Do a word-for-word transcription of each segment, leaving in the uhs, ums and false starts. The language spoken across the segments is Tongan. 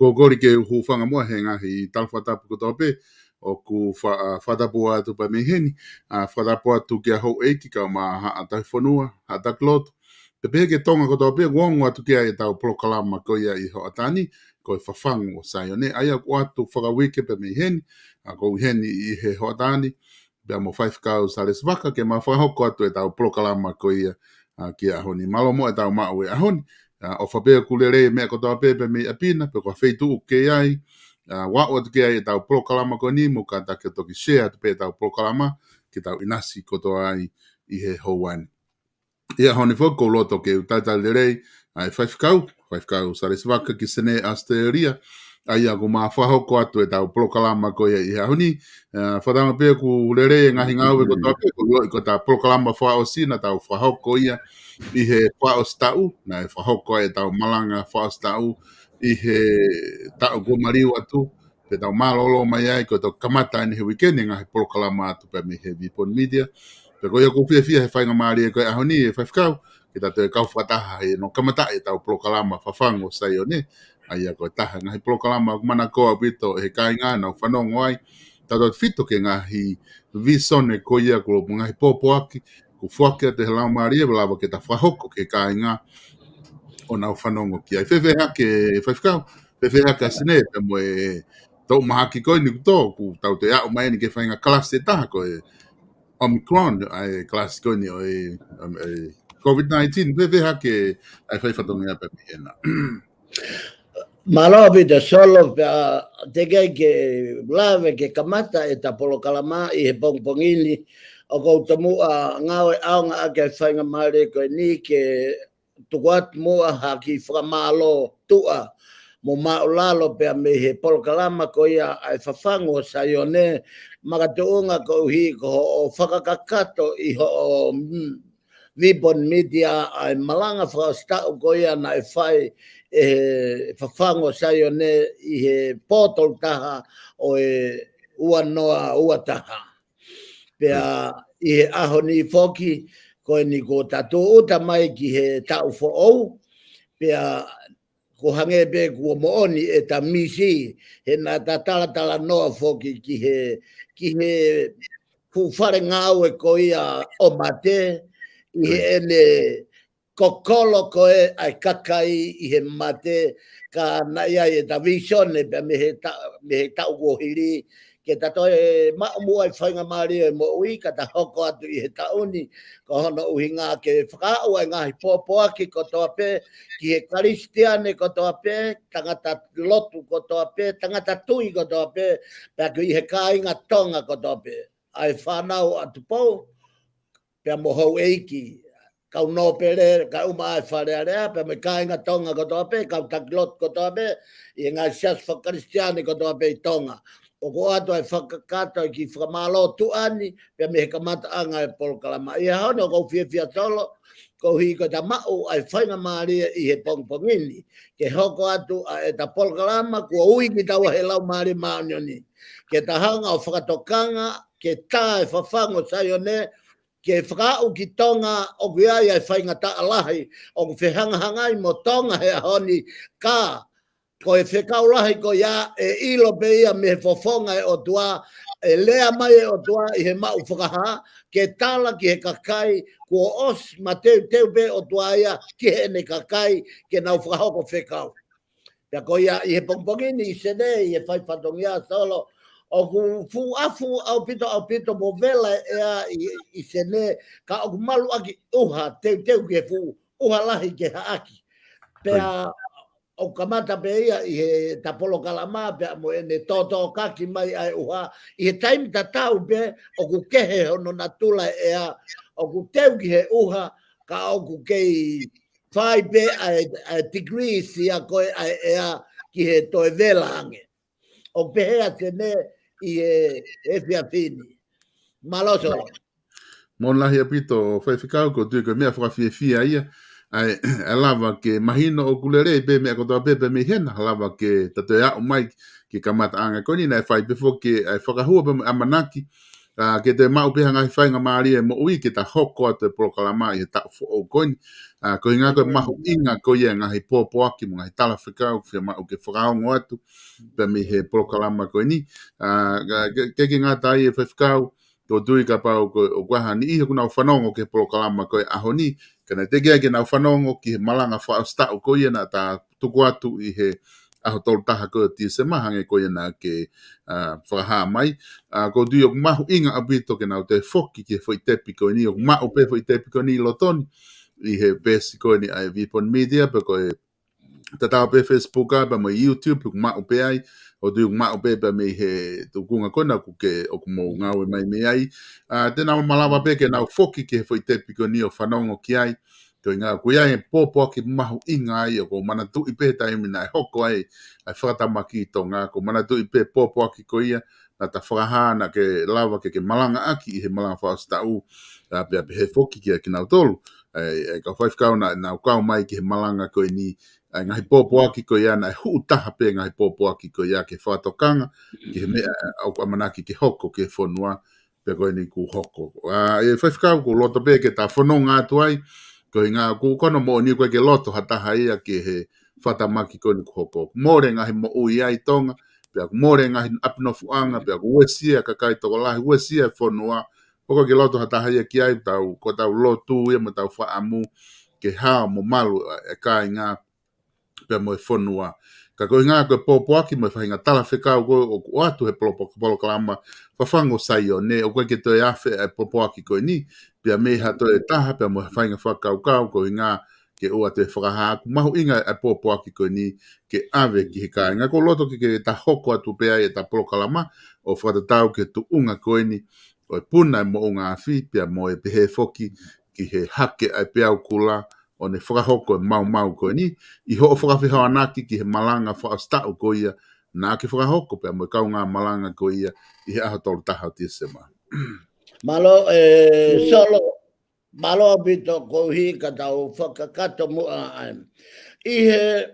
Ko e kole ke u hūfanga muʻa he ngaahi tala fakatapu kotoa pē ʻoku fa-, ʻa, fakatapu atu pē mei heni, ʻa, fakatapu atu kia houʻeiki kae ʻumaʻā Haʻa Tauhi Fonua, Haʻa Taki Lotu, pea pehē ki Tonga kotoa pē, ʻoku ongo atu ki ai ʻetau polokalama ko ia ʻi he hoʻatā ni, ko e Fafangu ʻo Saione, ʻa ia ʻoku ʻoatu fakauike pē mei heni, ʻa, ʻoku ou ʻi heni ʻi he hoʻatā ni, pea mo Faifekau Salesi Vaka ke ma fakahoko atu ʻetau polokalama ko ia, ʻa, ki he ʻaho ni. Mālō muʻa ʻetau maʻu e ʻaho ni. ʻA, ʻofa pē ʻoku lelei e meʻa kotoa pē pē mei ʻapi na, pe ko ha feituʻu ʻoku ke ʻi ai, ʻa, ʻoku ʻoatu ki ai ʻetau polokalama ko eni, mou kātaki ʻo toki share atu pē ʻetau polokalama, ke tau ʻinasi kotoa ai ʻi he houa ni. ʻI he ʻaho ni foki ʻoku ou loto ke u talitali lelei ʻa e Faifekau, Faifekau Salesi Vaka ki Senē, ʻAositelēlia, ʻa ia ʻoku ma fakahoko atu ʻetau polokalama ko ia ʻi he ʻaho ni. ʻA, fakatauange pē ʻoku lelei e ngaahi ngāue kotoa pē, ʻoku ou ʻilo ko ʻetau polokalama fakaʻosi naʻa tau fakahoko ia ʻi he fakaʻosi taʻu, naʻe fakahoko ai ʻetau malanga fakaʻosi taʻu ʻi he taʻu kuo maliu atu, pea tau mālōlō mai ai, ko e toki kamata eni he uike ni e ngaahi polokalama atu pē mei he Vipon Media. Pea ko ia ʻoku ou fiefia he faingamālie ko e ʻaho ni, e Faifekau, ke ta toe kau fakataha he ʻenau kamataʻi ʻetau polokalama Fafangu ʻo Saione, ʻa ia ko e taha e ngaahi polokalama ʻoku manakoa ʻaupito ʻe he kāinga ʻenau fanongo ai, tautautefito ki he ngaahi visone ko ia, ko e ngaahi pōpoaki kuo foaki atu ʻe he Laumālie, ʻe lava ke ta fakahoko ki he kāinga ʻo nau fanongo ki ai. Fēfē hake, Faifekau? Fēfē hake ʻa Senē pea mo e toʻu mahaki ko eni kuo tō, kuo tau toe aʻu mai eni ki he faʻahinga kalasi ʻe taha ko e Omicron, ʻa e kalasi ko eni ʻo e, um, e COVID nineteen, fēfē hake ʻa e fai fatongia pē mei hena? Mālō ʻaupito Solo, pea teʻeki ai ke lave ke kamata ʻeta polokalama ʻi he pongipongi ni, ʻoku ou tomuʻa ngāue ʻaonga ʻaki e faingamālie ko eni ke tuku atu muʻa ha kiʻi fakamālō tuʻa mo māʻulalo pea mei he polokalama ko ia ʻa e Fafangu ʻo Saione, makatuʻunga koeʻuhi ko hoʻo fakakakato ʻi hoʻo, mm, Vipon Media ʻa e malanga fakaʻositaʻu ko ia naʻe fai ʻe he Fafangu ʻo Saione ʻi he pō tolu taha ʻo e ua noa ua taha. Pea ʻi he ʻaho ni foki, ko eni kuo ta tūʻuta mai ki he taʻu foʻou, pea ko e hangē pē kuo moʻoni ʻeta misi, he naʻa ta talatalanoa foki ki he, ki he fuʻu fale ngāue ko ia ʻo Mate, ʻi heʻene kokolo ko ē ʻa e kakai ʻi he mate, ka naʻe ʻi ai ʻeta visone pea mei he ta-, mei he taʻu kuo hili, ke ta toe maʻu muʻa e faingamālie ʻo e moʻui, ka ta hoko atu ʻi he taʻu ni, ko hono ʻuhinga ke fakaaʻu ʻa e ngaahi pōpoaki kotoa pē, ki he Kalisitiane kotoa pē, tangata lotu kotoa pē, tangata tui kotoa pē, pea ko ʻi he kāinga Tonga kotoa pē. ʻA e fānau ʻa Tupou, pea mo houʻeiki, kau nōpele, kau ʻuma ʻa e Fale Alea, pea mo e kāinga Tonga kotoa pē, kau taki lotu kotoa pē, ʻi he ngaahi siasi fakakalisitiane kotoa pē ʻi Tonga. ʻOku ʻoatu ʻa e fakakakato ʻa e kiʻi fakamālō tuʻa ni, pea mei he kamataʻanga ʻo e polokalama. ʻI he ʻaho ni ʻoku ou fiefia Solo, koeʻuhi ko ʻeta maʻu ʻa e faingamālie ʻi he pongipongi ni, ke hoko atu ʻa ʻeta polokalama, kuo ui kitaua ʻe he Laumālie Māʻoniʻoni. Ke ta hanga ʻo fakatokanga, ke tā e Fafangu ʻo Saione, ke fakaaʻu ki Tonga ʻoku ʻi ai ʻa e faingataʻa lahi, ʻoku fehangahangai mo Tonga he ʻaho ni, ka ko e fekau lahi ko ia ʻe ʻilo pē ia mei he fofonga ʻo e ʻOtua, ʻe lea mai ʻa e ʻOtua ʻi he maʻu fakahā, ke tala ki he kakai, kuo ʻosi mateuteu pē ʻa e ʻOtua ia ki heʻene kakai, ke nau fakahoko fekau. Pea ko ia ʻi he pongipongi ni ʻi Senē, ʻi he fai fatongia Solo, ʻoku fuʻu ʻafu ʻaupito, ʻaupito mo vela e ʻea ʻi, ʻi Senē, ka ʻoku maluʻaki ʻuha, teuteu ki he fuʻu ʻuha lahi ke haʻaki. Pea ʻoku kamata pē ia ʻi heʻeta polokalama, pea mo ʻene tōtōkaki mai ʻa e ʻuha, ʻi he taimi tatau pē, ʻoku kehe hono natula e ʻea, ʻoku teu ki he ʻuha, ka ʻoku kei fai pē ʻa e, ʻa e degrees ia ko ē ʻa e ʻea ki he toe vela ange. ʻOku pehē ʻa Senē ʻi he, he efiafi ni. Mālō Solo. Mālō lahi ʻaupito Faifekau, ʻoku ou tui ko e meʻa fakafiefia ia, ʻa e, ʻa e lava ke mahino ʻoku lelei pē meʻa kotoa pē, pē mei hena, lava ke ta toe aʻu mai ki he kamataʻanga ko eni, naʻe fai pē foki ʻa e fakahua pē mo e ʻamanaki, ʻa, ke toe maʻu pē ha ngaahi faingamālie ʻo e moʻui ke ta hoko atu e polokalama ʻi he taʻu foʻou ko eni. ʻA, ko e ʻuhinga ko e mahuʻinga ko ia e ngaahi pōpoaki mo e ngaahi talafekau, fiemaʻu ke fakaongo atu pē mei he polokalama ko eni. ʻA, ka, ke, ke, ke ngata ai ʻe Faifekau, ʻoku ou tui kapau ko, ʻoku ʻi ai ha niʻihi ʻoku nau fanongo ki he polokalama ko e ʻaho ni, ka naʻe teʻeki ai ke nau fanongo ki he malanga fakaʻositaʻu ko ia naʻa ta tuku atu ʻi he ʻaho tolu taha ko ē ʻo Tīsema, hangē ko ia naʻa ke, ʻa, fakahā mai. ʻA, ʻoku ou tui ʻoku mahuʻinga ʻaupito ke nau toe foki ki he foʻi tepi ko eni, ʻoku maʻu pē foʻi tepi ko eni ʻi loto ni, ʻi he peesi ko eni ʻa e Vipon Media, pea ko e tatau pē Facebook, ʻa, pea mo e YouTube, ʻoku maʻu pē ai, ʻoku ou tui ʻoku maʻu pē pē mei he tuʻunga ko ena ʻoku ke, ʻoku mou ngāue mai mei ai. ʻA, te nau malava pē ke nau foki ki he foʻi tepi ko eni ʻo fanongo ki ai, ko e ʻuhinga ʻoku ʻi ai e pōpoaki mahuʻinga ai, ʻoku ou manatuʻi pē taimi naʻe hoko ai ʻa e fakatamaki ʻi Tonga, ʻoku ou manatuʻi pē pōpoaki ko ia naʻa ta fakahā naʻa ke lava ke ke malangaʻaki ʻi he malanga fakaʻositaʻu, ʻa, pea pehē foki kia kinautolu ʻa e, ʻa e kau faifekau naʻa nau kau mai ki he malanga ko eni, ʻa e ngaahi pōpoaki ko ia naʻe hū taha pē ngaahi pōpoaki ko ia ke fakatokanga ki he meʻa ʻoku ʻamanaki ke hoko ki he fonua, pea ko eni kuo hoko. ʻA, ʻe Faifekau, ʻoku ou loto pē ke ta fononga atu ai, ko e ʻuhinga ʻoku ou kole moʻoni ʻoku ʻikai ke loto ha taha ia ki he fakatamaki ko eni kuo hoko. Mole ngaahi moʻui ʻi Tonga, pea ʻoku mole ngaahi ʻapi nofoʻanga, pea ʻoku uesia kakai tokolahi, uesia e fonua, ʻoku ʻikai ke loto ha taha ia ki ai, tau, ko ʻetau lotu ia mo ʻetau fakaʻamu ke hao mo malu e kāinga pea mo e fonua. Ka ko e ʻuhinga ko e pōpoaki mo e faʻahinga talafekau ko ē ʻoku ʻoatu he polo-, polokalama Fafangu ʻo Saione, ʻoku ʻikai ke toe afe e pōpoaki ko eni, pea mei ha toe taha, pea mo e faʻahinga fakakaukau, ko e ʻuhinga ke ʻoatu e fakahā ʻoku mahuʻinga e pōpoaki ko eni ke ʻave ki he kāinga. ʻOku ou loto ke, ke ta hoko atu pē ai ʻeta polokalama ʻo fakatatau ki he tuʻunga ko eni ʻo e puna e moʻunga afi, pea mo e pehē foki ki he hake ʻa e peau kula, ʻo ne fakahoko e maumau ko eni, ʻi hoʻo fakafehoanaki ki he malanga fakaʻosi taʻu ko ia naʻa ke fakahoko pea mo e kaungā malanga ko ia ʻi he ʻaho tolu taha ʻo Tīsema. Mālō, ē, Solo, mālō ʻaupito koeʻuhi ka tau fakakakato muʻa ai. ʻI he,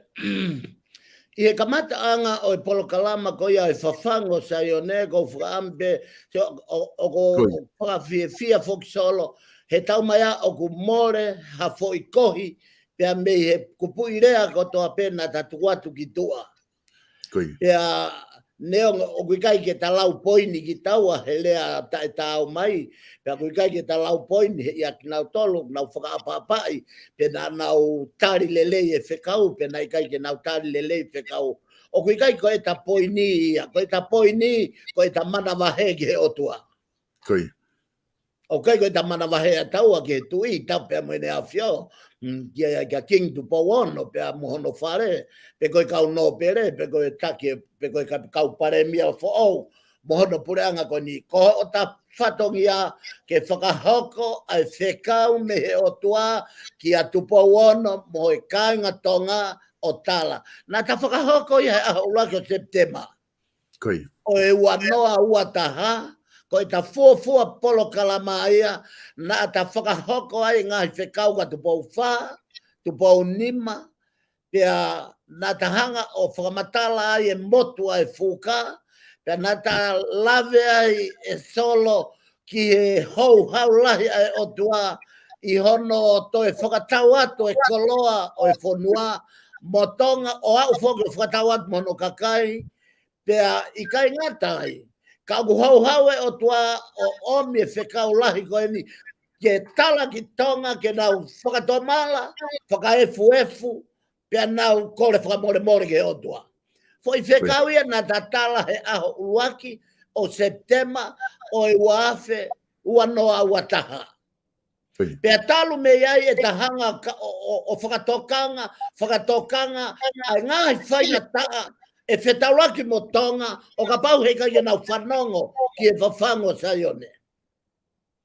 ʻi he kamataʻanga ʻo e polokalama ko ia ʻa e Fafangu ʻo Saione, ʻoku ou fakaʻamu pē, ʻo, ʻo, ʻoku ou fakafiefia foki Solo, he taumaiā ʻoku mole ha foʻi kohi, pea mei he kupuʻi lea kotoa pē naʻa ta tuku atu ki tuʻa. Pea neongo ʻoku ʻikai ke ta lau poini kitaua he lea taʻetaau mai, pea ʻoku ʻikai ke ta lau poini he ʻia kinautolu, nau fakaʻapaʻapaʻi, pea naʻa nau tali lelei e fekau, pea naʻe ʻikai ke nau tali lelei fekau. ʻOku ʻikai ko ʻeta poini ia, ko ʻeta poini, ko ʻeta manavahē ki he ʻOtua. ʻOku ʻikai ko ʻeta manavahē ʻa taua ki he Tuʻi, tapu pea mo ʻEne ʻAfio, mm, kia, kia Kingi Tupou Ono, pea mo hono fale, pe ko e kau nōpele, pe ko e taki, pe ko e ka-, kau palēmia foʻou, mo hono puleʻanga ko eni. Ko ʻeta fatongia ke fakahoko ʻa e fekau mei he ʻOtua kia Tupou Ono mo e kāinga Tonga ʻo tala. Naʻa ta fakahoko ia he ʻaho ʻuluaki ʻo Sepitema ʻo e ua noa ua taha, ko ʻeta fuofua polokalama ia, naʻa ta fakahoko ai e ngaahi fekau kia Tupou Fā, Tupou Nima, pea naʻa ta hanga ʻo fakamatala ai e motu ʻa e fuka, pea naʻa ta lave ai ʻe Solo ki he houhau lahi ʻa e ʻOtua ʻi hono toe fakatau atu e koloa ʻo e fonua mo Tonga, ʻo aʻu foki ʻo fakatau atu mo hono kakai, pea ʻikai ngata ai, ka ʻoku houhau e ʻOtua ʻo ʻomi e fekau lahi ko eni ke tala ki Tonga ke nau fakatomala, fakaefuefu, pea nau kole fakamolemole ki he ʻOtua. Foʻi fekau ia naʻa ta tala he ʻaho ʻuluaki ʻo Sepitema ʻo e ua afe ua noa ua taha. Pea talu mei ai ʻeta hanga ka-, ʻo, ʻo, ʻo fakatokanga, fakatokanga ʻa e ngaahi faingataʻa ʻe fetaulaki mo Tonga, ʻo kapau heʻikai ke nau fanongo ki he Fafangu ʻo Saione.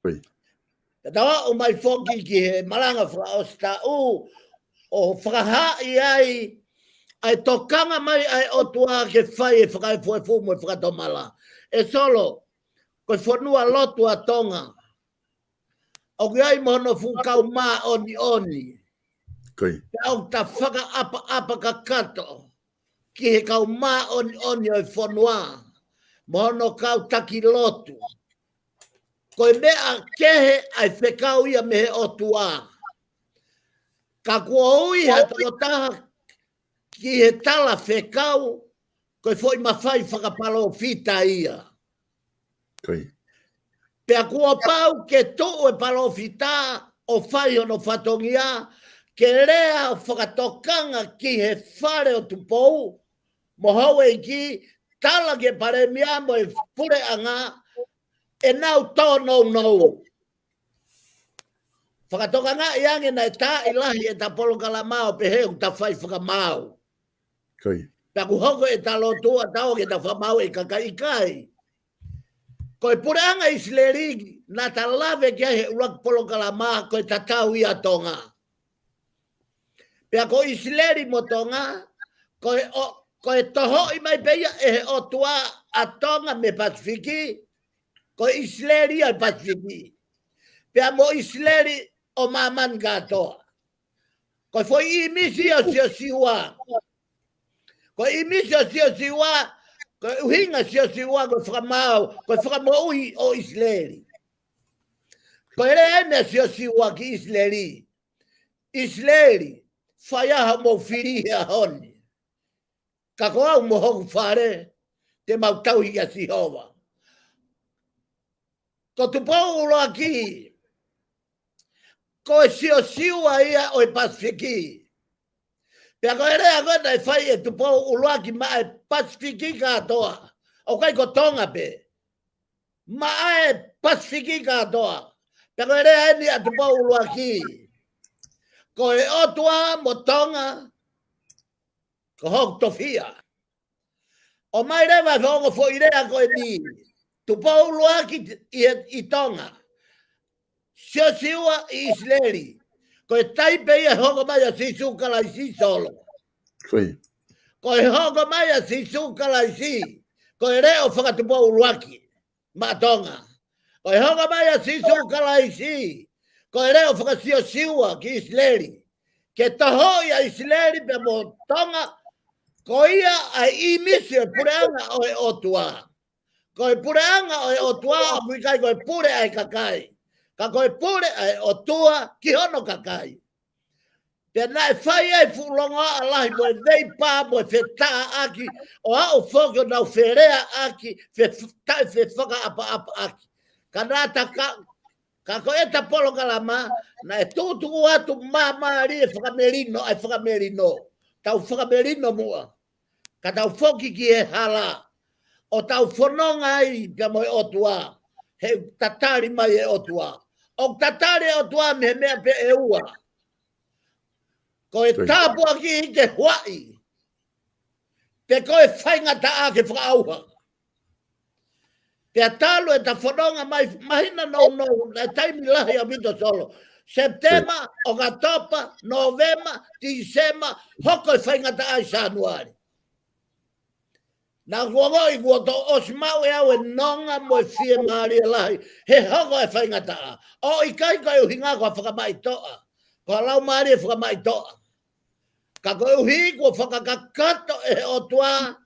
Pea tau aʻu mai foki ki he malanga fakaʻosi taʻu, ʻo fakahaaʻi ai ʻa e tokanga mai ʻa e ʻOtua ke fai e fakaefuefu mo e fakatomala. ʻE Solo, ko e fonua lotu ʻa Tonga, ʻoku ʻi ai mo hono fuʻu kau māʻoniʻoni. Pea ʻoku ta fakaʻapaʻapa kakato ki he kau māʻoniʻoni ʻo e fonua mo hono kau taki lotu. Ko e meʻa kehe ʻa e fekau ia mei he ʻOtua. Ka kuo ui ha tokotaha ki he tala fekau, ko e foʻi mafai fakapalōfita ia. Pea kuo pau ke tuʻu e palōfita ʻo fai hono fatongia, ke lea ʻo fakatokanga ki he fale ʻo Tupou mo Houʻeiki, tala ki he palēmia mo e puleʻanga, ʻenau tōnounou. Fakatokangaʻi ange naʻe taaʻi lahi ʻeta polokalama ʻo pehē ʻoku ta fai fakamaau. Pea ʻoku hoko ʻeta lotu ʻa taua ke ta fakamaau ʻe kakai, ʻikai. Ko e puleʻanga ʻIsileli naʻa ta lave ki ai he ʻuluaki polokalama, ko e tatau ia ʻa Tonga. Pea ko ʻIsileli mo Tonga, ko e ʻo, ko e tohoʻi mai pē ia ʻe he ʻOtua ʻa Tonga mei Pasifiki, ko ʻIsileli ia ʻi Pasifiki. Pea mo ʻIsileli ʻo māmani kātoa. Ko e foʻi ʻīmisi ʻo Siosiua. Ko e ʻīmisi ʻo Siosiua, ko e ʻuhinga Siosiua, ko e fakamaau, ko e fakamoʻui ʻo ʻIsileli. Ko e lea eni ʻa Siosiua ki ʻIsileli. ʻIsileli, fai ā hoʻomou fili he ʻaho ni. Ka ko au mo hoku fale, te mau tauhi ʻa Sihova. Ko Tupou ʻUluaki, ko e Siosiua ia ʻo e Pasifiki. Pea ko e lea ko ē naʻe fai ʻe Tupou ʻUluaki maʻa e Pasifiki kātoa. ʻOku ʻikai ko Tonga pē. Maʻa e Pasifiki kātoa. Pea ko e lea eni ʻa Tupou ʻUluaki. Ko e ʻOtua mo Tonga, ko hoku tofiʻa. ʻOmai leva e ongo foʻi lea ko eni. Tupou ʻUluaki ʻi, ʻi Tonga. Siosiua ʻi ʻIsileli. Ko e taipe ia e hoko mai ʻa Sīsū Kalaisi, Solo. Ko e hoko mai ʻa Sīsū Kalaisi, ko e leʻo fakatupou ʻuluaki maʻa Tonga. Ko e hoko mai ʻa Sīsū Kalaisi, ko e leʻo fakasiosiua ki ʻIsileli, ke tohoʻi ʻa ʻIsileli pea mo Tonga. Ko ia ʻa e ʻīmisi ʻo e puleʻanga ʻo e ʻOtua. Ko e puleʻanga ʻo e ʻOtua ʻoku ʻikai ko e pule ʻa e kakai, ka ko e pule ʻa e ʻOtua ki hono kakai. Pea naʻe fai ai e fuʻu longoaʻa lahi mo e veipā mo e fetaʻaʻaki, ʻo aʻu foki ʻo nau feleaʻaki, fe-, taʻe fefakaʻapaʻapaʻaki. Ka naʻa ta ka, ka ko ʻeta polokalama, naʻe tuʻutuʻu atu māmālie e fakamelino, ʻa e fakamelino. Tau fakamelino muʻa. Ka tau foki ki he hala, ʻo tau fononga ai pea mo e ʻOtua, he tatali mai e ʻOtua. ʻOku tatali e ʻOtua mei he meʻa pē ʻe ua. Ko e tāpuaki ke huaʻi, pe ko e faingataʻa ke fakaʻauha. Pea talu ʻeta fononga mai, māhina nounou, naʻe taimi lahi ʻaupito, Solo. Sepitema, ʻOkatopa, Nōvema, Tīsema, hoko e faingataʻa ʻi Sānuali. Naʻa ku ongoʻi kuo toʻo ʻosi maʻu ʻe au e nonga mo e fiemālie lahi he hoko e faingataʻa. ʻOku ʻikai ko e ʻuhinga ko ha fakamaʻitoʻa, ko ha laumālie fakamaʻitoʻa. Ka koeʻuhi kuo fakakakato ʻe he ʻOtua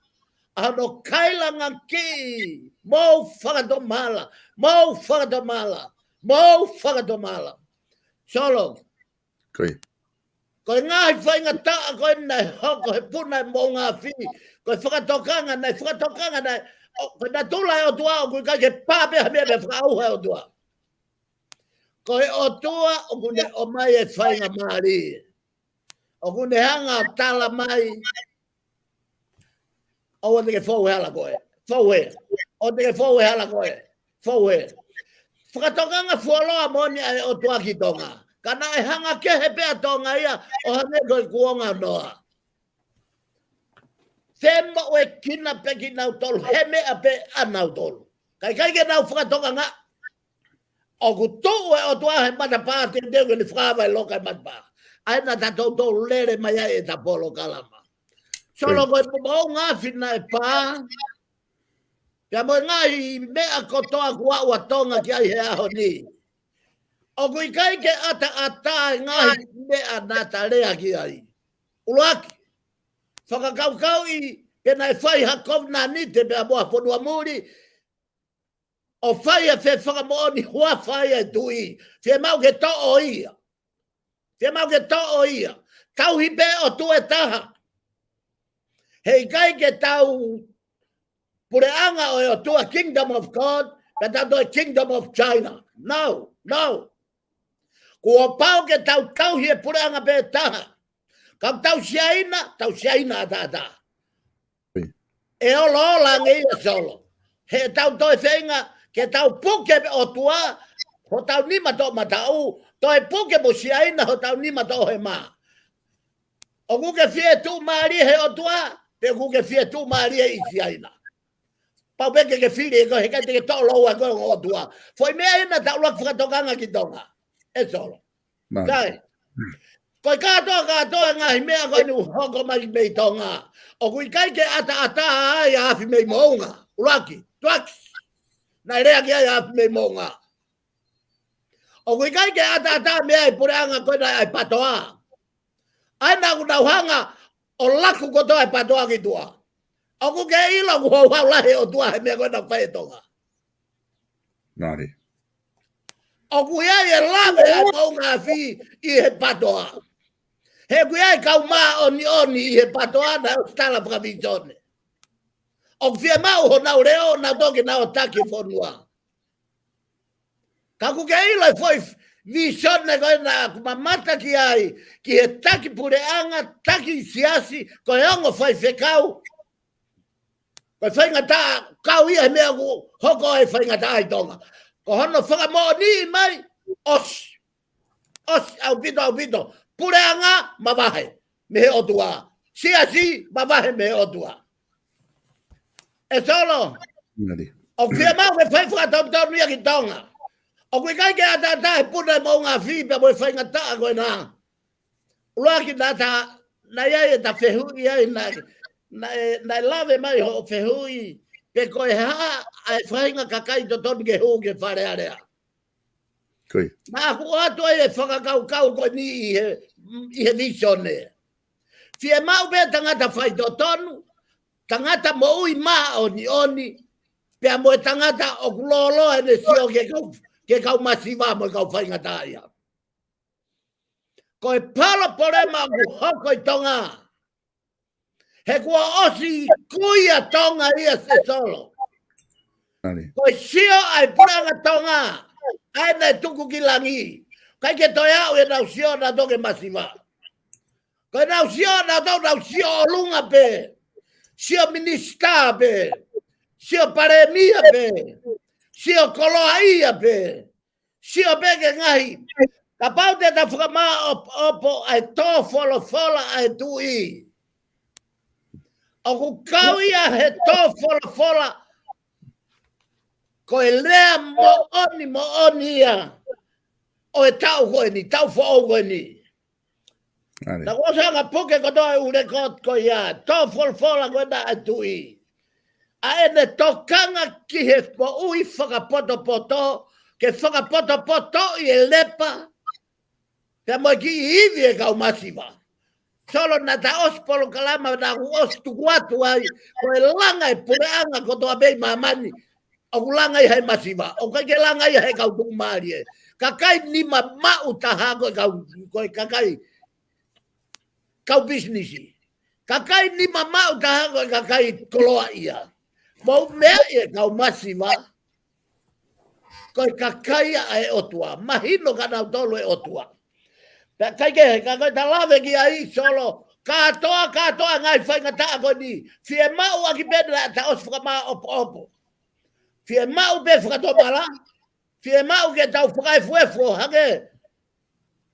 ʻa hono kailanga kiʻi, mou fakatomala, mou fakatomala, mou fakatomala. Solo. Ko e ngaahi faingataʻa ko ē naʻe hoko he puna e moʻungaafi, ko e fakatokanga naʻe, fakatokanga naʻe, ʻo, ko e natula e ʻOtua ʻoku ʻikai ke pā pē ha meʻa pea fakaʻauha e ʻOtua. Ko e ʻOtua ʻoku ne ʻomai e faingamālie. ʻOku ne hanga ʻo tala mai, ʻoua te ke fou he hala ko ē. Fou he. ʻOua te ke fou he hala ko ē. Fou he. Fakatokanga fuoloa moʻoni ʻa e ʻOtua ki Tonga. Ka naʻe hanga kehe pē ʻa Tonga ia ʻo hangē ko e kuonga ʻo Noa. Femoʻuekina pē kinautolu, he meʻa pē ʻanautolu. Ka ʻikai ke nau fakatokanga. ʻOku tuʻu e ʻOtua he matapā teuteu ke ne fakaava e loka e matapā. ʻA ia naʻa ta toutou lele mai ai ʻeta polokalama. Solo, ko e moʻungaafi naʻe pā, pea mo e ngaahi meʻa kotoa kuo aʻu ʻa Tonga ki ai he ʻaho ni. ʻOku ʻikai ke ʻataʻatā e ngaahi meʻa naʻa ta lea ki ai. ʻUluaki, fakakaukauʻi pe naʻe fai ha kovinānite pea mo ha fonua muli, ʻo fai e fefakamoʻoni huafa ia ʻa e tuʻi. Fiemaʻu ke toʻo ia. Fiemaʻu ke toʻo ia. Tauhi pē ʻOtua ʻe taha. He ʻikai ke tau puleʻanga ʻo e ʻOtua, Kingdom of God, pea tau toe Kingdom of China. No, no. Kuo pau ke tau tauhi e puleʻanga pē ʻe taha. Ka tau Siaina, tau Siaina ʻataʻatā. ʻE oloolo ange ia, Solo. He tau toe feinga ke tau puke ʻOtua hotau nima toʻomataʻu, toe puke mo Siaina hotau nima toʻohema. ʻOku ke fie tuʻumālie he ʻOtua, pe ʻoku ke fie tuʻumālie ʻi Siaina? Pau pē ke ke fili ʻe koe, he ʻikai te ke toʻo loua ʻe koe ʻa e ʻOtua. Foʻi meʻa ia naʻa ta ʻuluaki fakatokanga ki Tonga. ʻE Solo. Kai. Ko e kātoa, kātoa e ngaahi meʻa ko eni ʻoku hoko mai mei Tonga, ʻoku ʻikai ke ʻataʻatā ai ʻa Afi mei Moʻunga. ʻUluaki, tuaki. Naʻe lea ki ai ʻa Afi mei Moʻunga. ʻOku ʻikai ke ʻataʻatā mei ai e puleʻanga ko ena ʻa e PATOA. ʻA ia naʻa ku nau hanga ʻo laku kotoa e PATOA ki tuʻa. ʻOku ke ʻilo ʻoku houhau lahi e ʻOtua he meʻa ko ena ʻoku fai ʻe Tonga? ʻOku ʻi ai e lave ʻa e Moʻunga Afi ʻi he PATOA. He ʻoku ʻi ai e kau māʻoniʻoni ʻi he PATOA naʻe ʻosi tala fakavīsone. ʻOku fiemaʻu honau leʻo, nau toki nau taki e fonua. Ka ʻoku ke ʻilo e foʻi vīsone ko ena ʻoku mamata ki ai, ki he taki puleʻanga, taki siasi, ko e ongo faifekau. Ko e faingataʻa, kau ia he meʻa ʻoku hoko ai e faingataʻa ʻi Tonga. Ko hono fakamoʻoniʻi mai, ʻosi. ʻOsi, ʻaupito, ʻaupito. Puleʻanga, mavahe mei he ʻOtua. Siasi, mavahe mei he ʻOtua. ʻE Solo, ʻoku fiemaʻu ke fai fakatonutonu ia ki Tonga. ʻOku ʻikai ke ʻataʻatā e puna e moʻunga afi pea mo e faingataʻa ko ena. ʻUluaki naʻa ta, naʻe ʻi ai e ta fehuʻi ai naʻe, naʻe, naʻe lave mai hoʻo fehuʻi, pe ko e hā ʻa e faʻahinga kakai totonu ke hū ki Fale Alea. Naʻa ku ʻoatu ai e fakakaukau ko eni ʻi he, ʻi he visone. Fiemaʻu pē tangata faitotonu, tangata moʻui māʻoniʻoni, pea mo e tangata ʻoku lōloa ʻene sio ke kau, ke kau masiva mo e kau faingataʻaʻia. Ko e palopalema ʻoku hoko ʻi Tonga. He kuo ʻosi kui ʻa Tonga ia Sesolo. Ko e sio ʻa e puleʻanga Tonga, ʻa ē naʻe tuku ki langi. ʻIkai ke toe aʻu ʻenau sio naʻa toke masiva. Ko ʻenau sio naʻa tau nau sio ʻolunga pē. Sio minisitā pē. Sio palēmia pē. Sio koloaʻia pē. Sio pē ki he ngaahi. Kapau te ta fakamāopoopo ʻa e tō folofola ʻa e tuʻi. ʻOku kau ia he tō folofola. Ko e lea moʻoni moʻoni ia. ʻO e taʻu ko eni, taʻu foʻou ko eni. Naʻa ku ʻosi anga puke kotoa e ʻū lēkooti ko ia, tō folofola ko ena ʻa e tuʻi. ʻA ʻene tokanga ki he moʻui fakapotopoto, ke fakapotopotoʻi e lepa, pea mo e kiʻi ivi e kau masiva. Solo naʻa ta ʻosi polokalama naʻa ku ʻosi tuku atu ai, ko e langa e puleʻanga kotoa pē ʻi māmani, ʻoku langa ia he masiva, ʻoku ʻikai ke langa ia he kau tuʻumālie. Kakai nima maʻu taha ko e kau, ko e kakai, kau pisinisi. Kakai nima maʻu taha ko e kakai koloaʻia. Mou meaʻi e kau masiva, ko e kakai ia ʻa e ʻOtua. Mahino kia nautolu e ʻOtua. Pea ʻikai ke, ka ko e ta lave ki ai Solo. Kātoa, kātoa ngaahi faingataʻa ko eni. Fiemaʻu ʻaki pē naʻa ta ʻosi fakamāopoopo. Fiemaʻu pē fakatomala. Fiemaʻu ke tau fakaefuefu hangē.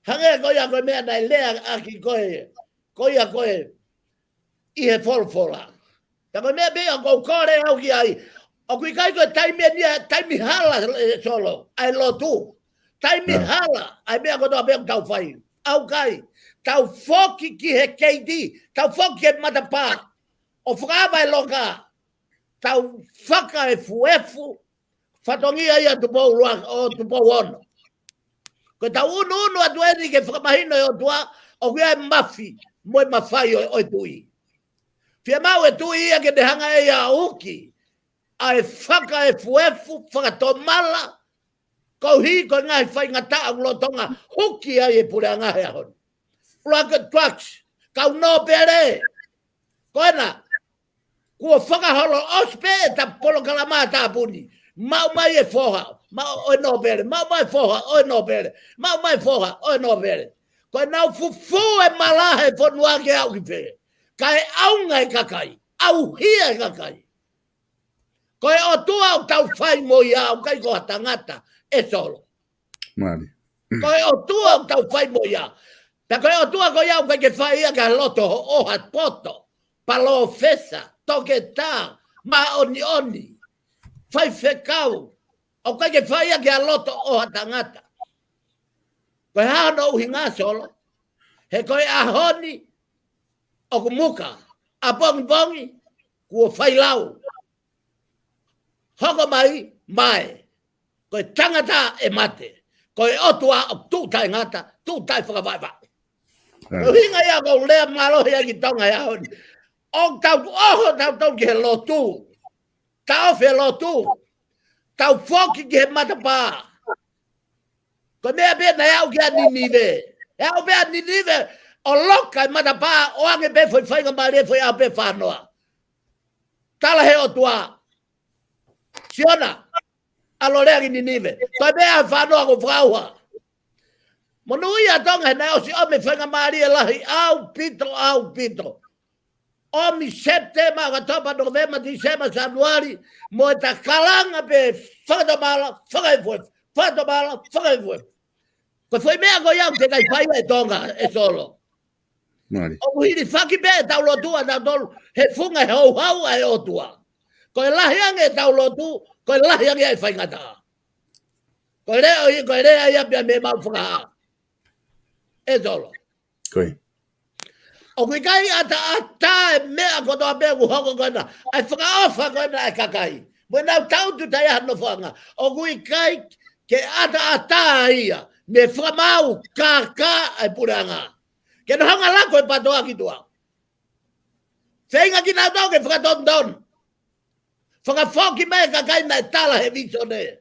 Hangē ko ia ko e meʻa naʻe lea ʻaki ko e. Ko ia ko e. ʻI he folofola. Ka ko e meʻa pē ʻoku ou kole au ki ai. ʻOku ʻikai ko e taimi eni ia, taimi hala, ē, Solo. ʻA e lotu. Taimi hala. ʻA e meʻa kotoa pē ʻoku tau fai. ʻOku ʻikai. Tau foki ki he keiti. Tau foki ki he matapā. ʻO fakaava e loka. Tau fakaefuefu. Fatongia ia Tupou Lua, ʻo Tupou Ono. Ko e tau unuunu atu eni ke fakamahino e ʻOtua, ʻoku ʻi ai e mafi, mo e mafai ʻo, ʻo e tuʻi. Fiemaʻu e tuʻi ia ke ne hanga ʻe ia ʻo uki, ʻa e fakaefuefu, fakatomala, koeʻuhi ko e ngaahi faingataʻa ʻoku lolotonga, huki ai e puleʻanga he ʻaho ni. ʻUluaki ko e drugs, kau nōpele. Ko ena, kuo fakaholo ʻosi pē ʻeta polokalama tāpuni. Maʻu mai e foha, maʻu ʻo e nōpele, maʻu mai e foha, ʻo e nōpele, maʻu mai e foha, ʻo e nōpele. Ko ʻenau fufū e malahe fonua ke aʻu ki fē. Kae ʻaonga e kakai, ʻauhia e kakai. Ko e ʻOtua ʻoku tau fai mo ia, ʻoku ʻikai ko ha tangata, ʻe Solo. Ko e ʻOtua ʻoku tau fai mo ia. Pea ko e ʻOtua ko ia ʻoku ʻikai ke fai ia ki ha loto ʻo ha poto, palōfesa, toketā, māʻoniʻoni, faifekau. ʻOku ʻikai ke fai ia ki ha loto ʻo ha tangata. Ko e hā hono ʻuhinga Solo? He ko e ʻaho ni, ʻoku muka, ʻapongipongi, kuo fai lau. Hoko mai, mae. Ko e tangata ʻe mate. Ko e ʻOtua ʻoku tuʻu taʻengata, tuʻu taʻefakavaʻevaʻe. Ko e ʻuhinga ia ʻoku ou lea mālohi ai ki Tonga he ʻaho ni. ʻOku tau ʻoho, tau tau ki he lotu. Tau fe lotu. Tau foki ki he matapā. Ko e meʻa pē naʻe aʻu ki ai ʻa Ninive. ʻE aʻu pē ʻa Ninive, ʻo loka e matapā, ʻoange pē foʻi faingamālie, foʻi ʻaho pē fānoa. Tala he ʻOtua. Siona, ʻalu ʻo lea ki Ninive. Ko e meʻa fānoa ko e fakaʻauha. Monūʻia Tonga he naʻe ʻosi ʻomi e faingamālie lahi ʻaupito, ʻaupito. ʻOmi Sepitema, ʻOkatopa, Nōvema, Tīsema, Sānuali, mo ʻeta kalanga pē fakatomala, fakaefuefu, fakatomala, fakaefuefu. Ko e foʻi meʻa ko ia ʻoku teʻeki ai fai ʻe Tonga, ʻe Solo. ʻOku hilifaki pē ʻetau lotu ʻa tautolu, he funga e houhau ʻa e ʻOtua. Ko e lahi ange ʻetau lotu, ko e lahi ange ʻa e faingataʻa. Ko e lea ʻo ia, ko e lea ia pea mei heʻemau fakahā. ʻE Solo. Ko ia. ʻOku ʻikai ʻataʻatā e meʻa kotoa pē ʻoku hoko ko ena. ʻA e fakaʻofa ko ena ʻa e kakai. Mo ʻenau tautu taʻe ʻi ai hano fanga. ʻOku ʻikai ke ʻataʻatā ia. Mei he fakamaau kākā ʻa e puleʻanga. Ke nau hanga ʻo lako e PTOA ki tuʻa. Feinga kinautolu ke fakatonutonu. Fakafoki mai e kakai naʻe tala he visone.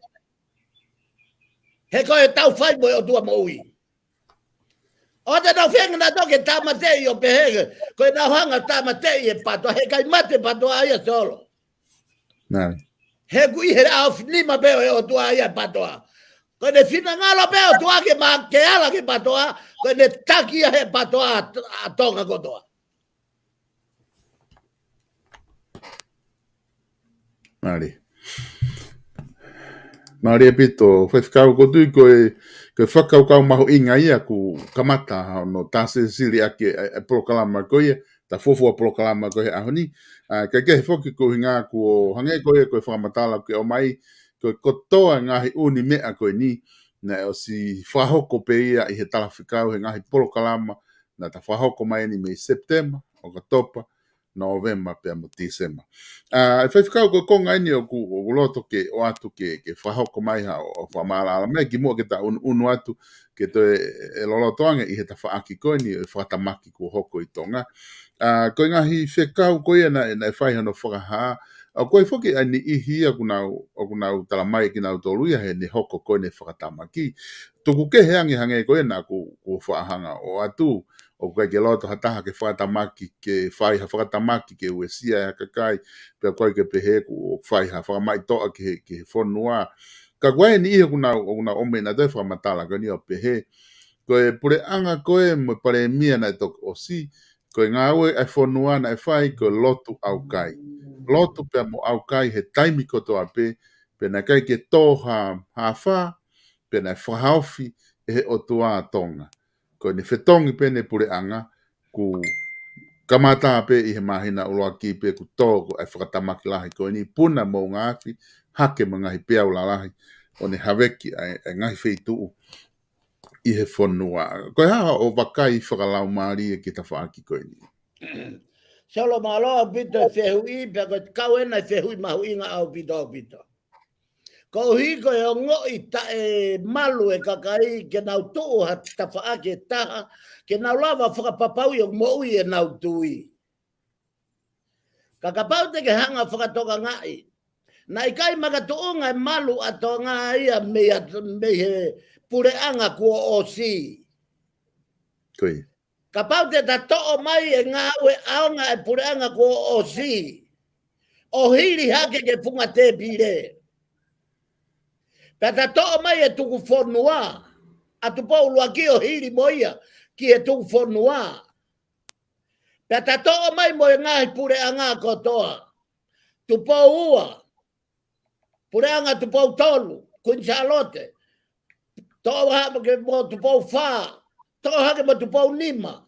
He ko e tau fai mo e ʻOtua moʻui. ʻOua te nau feinga nautolu ke tāmateʻi ʻo pehē, ko ʻenau hanga tāmateʻi e PTOA, he ʻikai mate PTOA ia Solo. Nai. He ʻoku ʻi he ʻaofinima pē ʻo e ʻOtua ia e PTOA. Ko ʻene finangalo pē ʻOtua ke ma ke ala ki he PTOA, ko ʻene taki ia he PTOA ʻa, ʻa Tonga kotoa. Mālie. Mālie ʻaupito, faifekau, ʻoku ou tui ko e, ko e fakakaukau mahuʻinga ia kuo kamata hono tā sisili ʻaki e, e polokalama ko ia, tā fuofua polokalama ko ia he ʻaho ni. ʻA, kae kehe foki ko e ʻuhinga kuo hangē ko ia ko e fakamatala ke ʻomai, ko e kotoa ngaahi ʻū meʻa ko eni, naʻe ʻosi fakahoko pē ia ʻi he talafekau he ngaahi polokalama, naʻa ta fakahoko mai eni mei Sepitema, ʻOkatopa, Nōvema pea mo Tīsema. ʻA, e faifekau ko e konga eni ʻoku, ʻoku loto ke ʻoatu ke, ke fakahoko mai ha ʻo, ʻo fakamaʻalaʻala mai kimuʻa ke ta ʻunu, ʻunu atu ke toe ʻe loloto ange ʻi he tafaʻaki ko eni e fakatamaki kuo hoko ʻi Tonga. ʻA, ko e ngaahi fekau ko ia naʻe, naʻe fai hano fakahā. ʻA, ko e foki ʻa e niʻihi ia ʻoku nau, ʻoku nau tala mai kinautolu ia he ne hoko ko eni e fakatamaki. Tuku kehe ange hangē ko ia naʻa ku, ku faʻa hanga ʻo ʻoatu. ʻOku ʻikai ke loto ha taha ke fakatamaki, ke fai ha fakatamaki ke uesia e kakai, pea ʻoku ʻikai ke pehē kuo fai ha fakamaʻitoʻa ki he, ki he fonua. Ka ko e niʻihi ʻoku nau, ʻoku nau ʻomai nautolu e fakamatala ko eni ʻo pehē, ko e puleʻanga ko ē mo e palēmia naʻe toki ʻosi, ko e ngāue ʻa e fonua naʻe fai ko e lotu ʻaukai. Lotu pea mo ʻaukai he taimi kotoa pē, pea naʻe ʻikai ke tō ha, ha afā, pea naʻe fakahaofi ʻe he ʻOtua ʻa Tonga. Ko ʻene fetongi pē ʻene puleʻanga, kuo kamata pē ʻi he māhina ʻuluaki pē kuo tō ko e fakatamaki lahi ko eni, puna moʻunga afi, hake mo e ngaahi peau lalahi, ʻo ne haveki ʻa e, ʻa e ngaahi feituʻu ʻi he fonua. Ko e hā hoʻo vakai fakalaumālie ki he tafaʻaki ko eni? Solo, mālō ʻaupito e fehuʻi, pea ko e kau ena e fehuʻi mahuʻinga ʻaupito, ʻaupito. Koeʻuhi ko e ongoʻi taʻemalu e kakai ke nau tuʻu ha tafaʻaki ʻe taha, ke nau lava fakapapauʻi ʻoku moʻui ʻenau tui. Ka kapau te ke hanga fakatokangaʻi, naʻe ʻikai makatuʻunga e malu ʻa Tonga ia mei a, mei he puleʻanga kuo ʻosi. Ko ia. Kapau te ta toʻo mai e ngāue ʻaonga e puleʻanga kuo ʻosi, ʻo hili hake ki he funga tēpile. Pea ta toʻo mai e tuku fonua, ʻa Tupou ʻUluaki ʻo hili mo ia ki he tuku fonua. Pea ta toʻo mai mo e ngaahi puleʻanga kotoa. Tupou Ua, Puleʻanga Tupou Tolu, Kuini Sālote, toʻo hake mo Tupou Fā, toʻo hake mo Tupou Nima.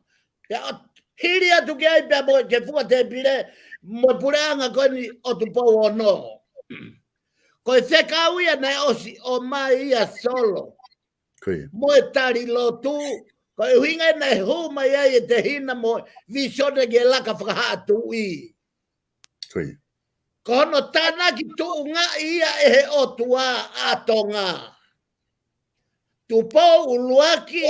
Pea ʻo hili atu ki ai pea mo e ke funga tēpile mo e puleʻanga ko eni ʻo Tupou Ono. Ko e fekau ia naʻe ʻosi ʻomai ia Solo. Ko ia. Mo e tali lotu, ko e ʻuhinga ia naʻe hū mai ai e tehina mo e visone ke laka fakahaʻa tuʻi. Ko ia. Ko hono tānaki tuʻungaʻi ia ʻe he ʻOtua ʻa Tonga. Tupou ʻUluaki,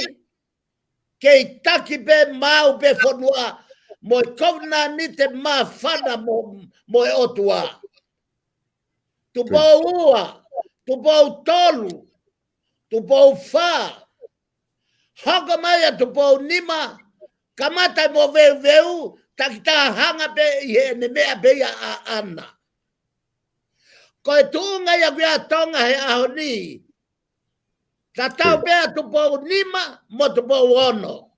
kei taki pē maʻu pē fonua, mo e kovinānite māfana mo, mo e ʻOtua. Tupou Ua, Tupou Tolu, Tupou Fā, hoko mai ʻa Tupou Nima, kamata mo Veuveu, takitaha hanga pē ʻi heʻene meʻa pē ia ʻaʻana. Ko e tuʻunga ia ko ia ʻa Tonga he ʻaho ni. Tatau pē ʻa Tupou Nima mo Tupou Ono.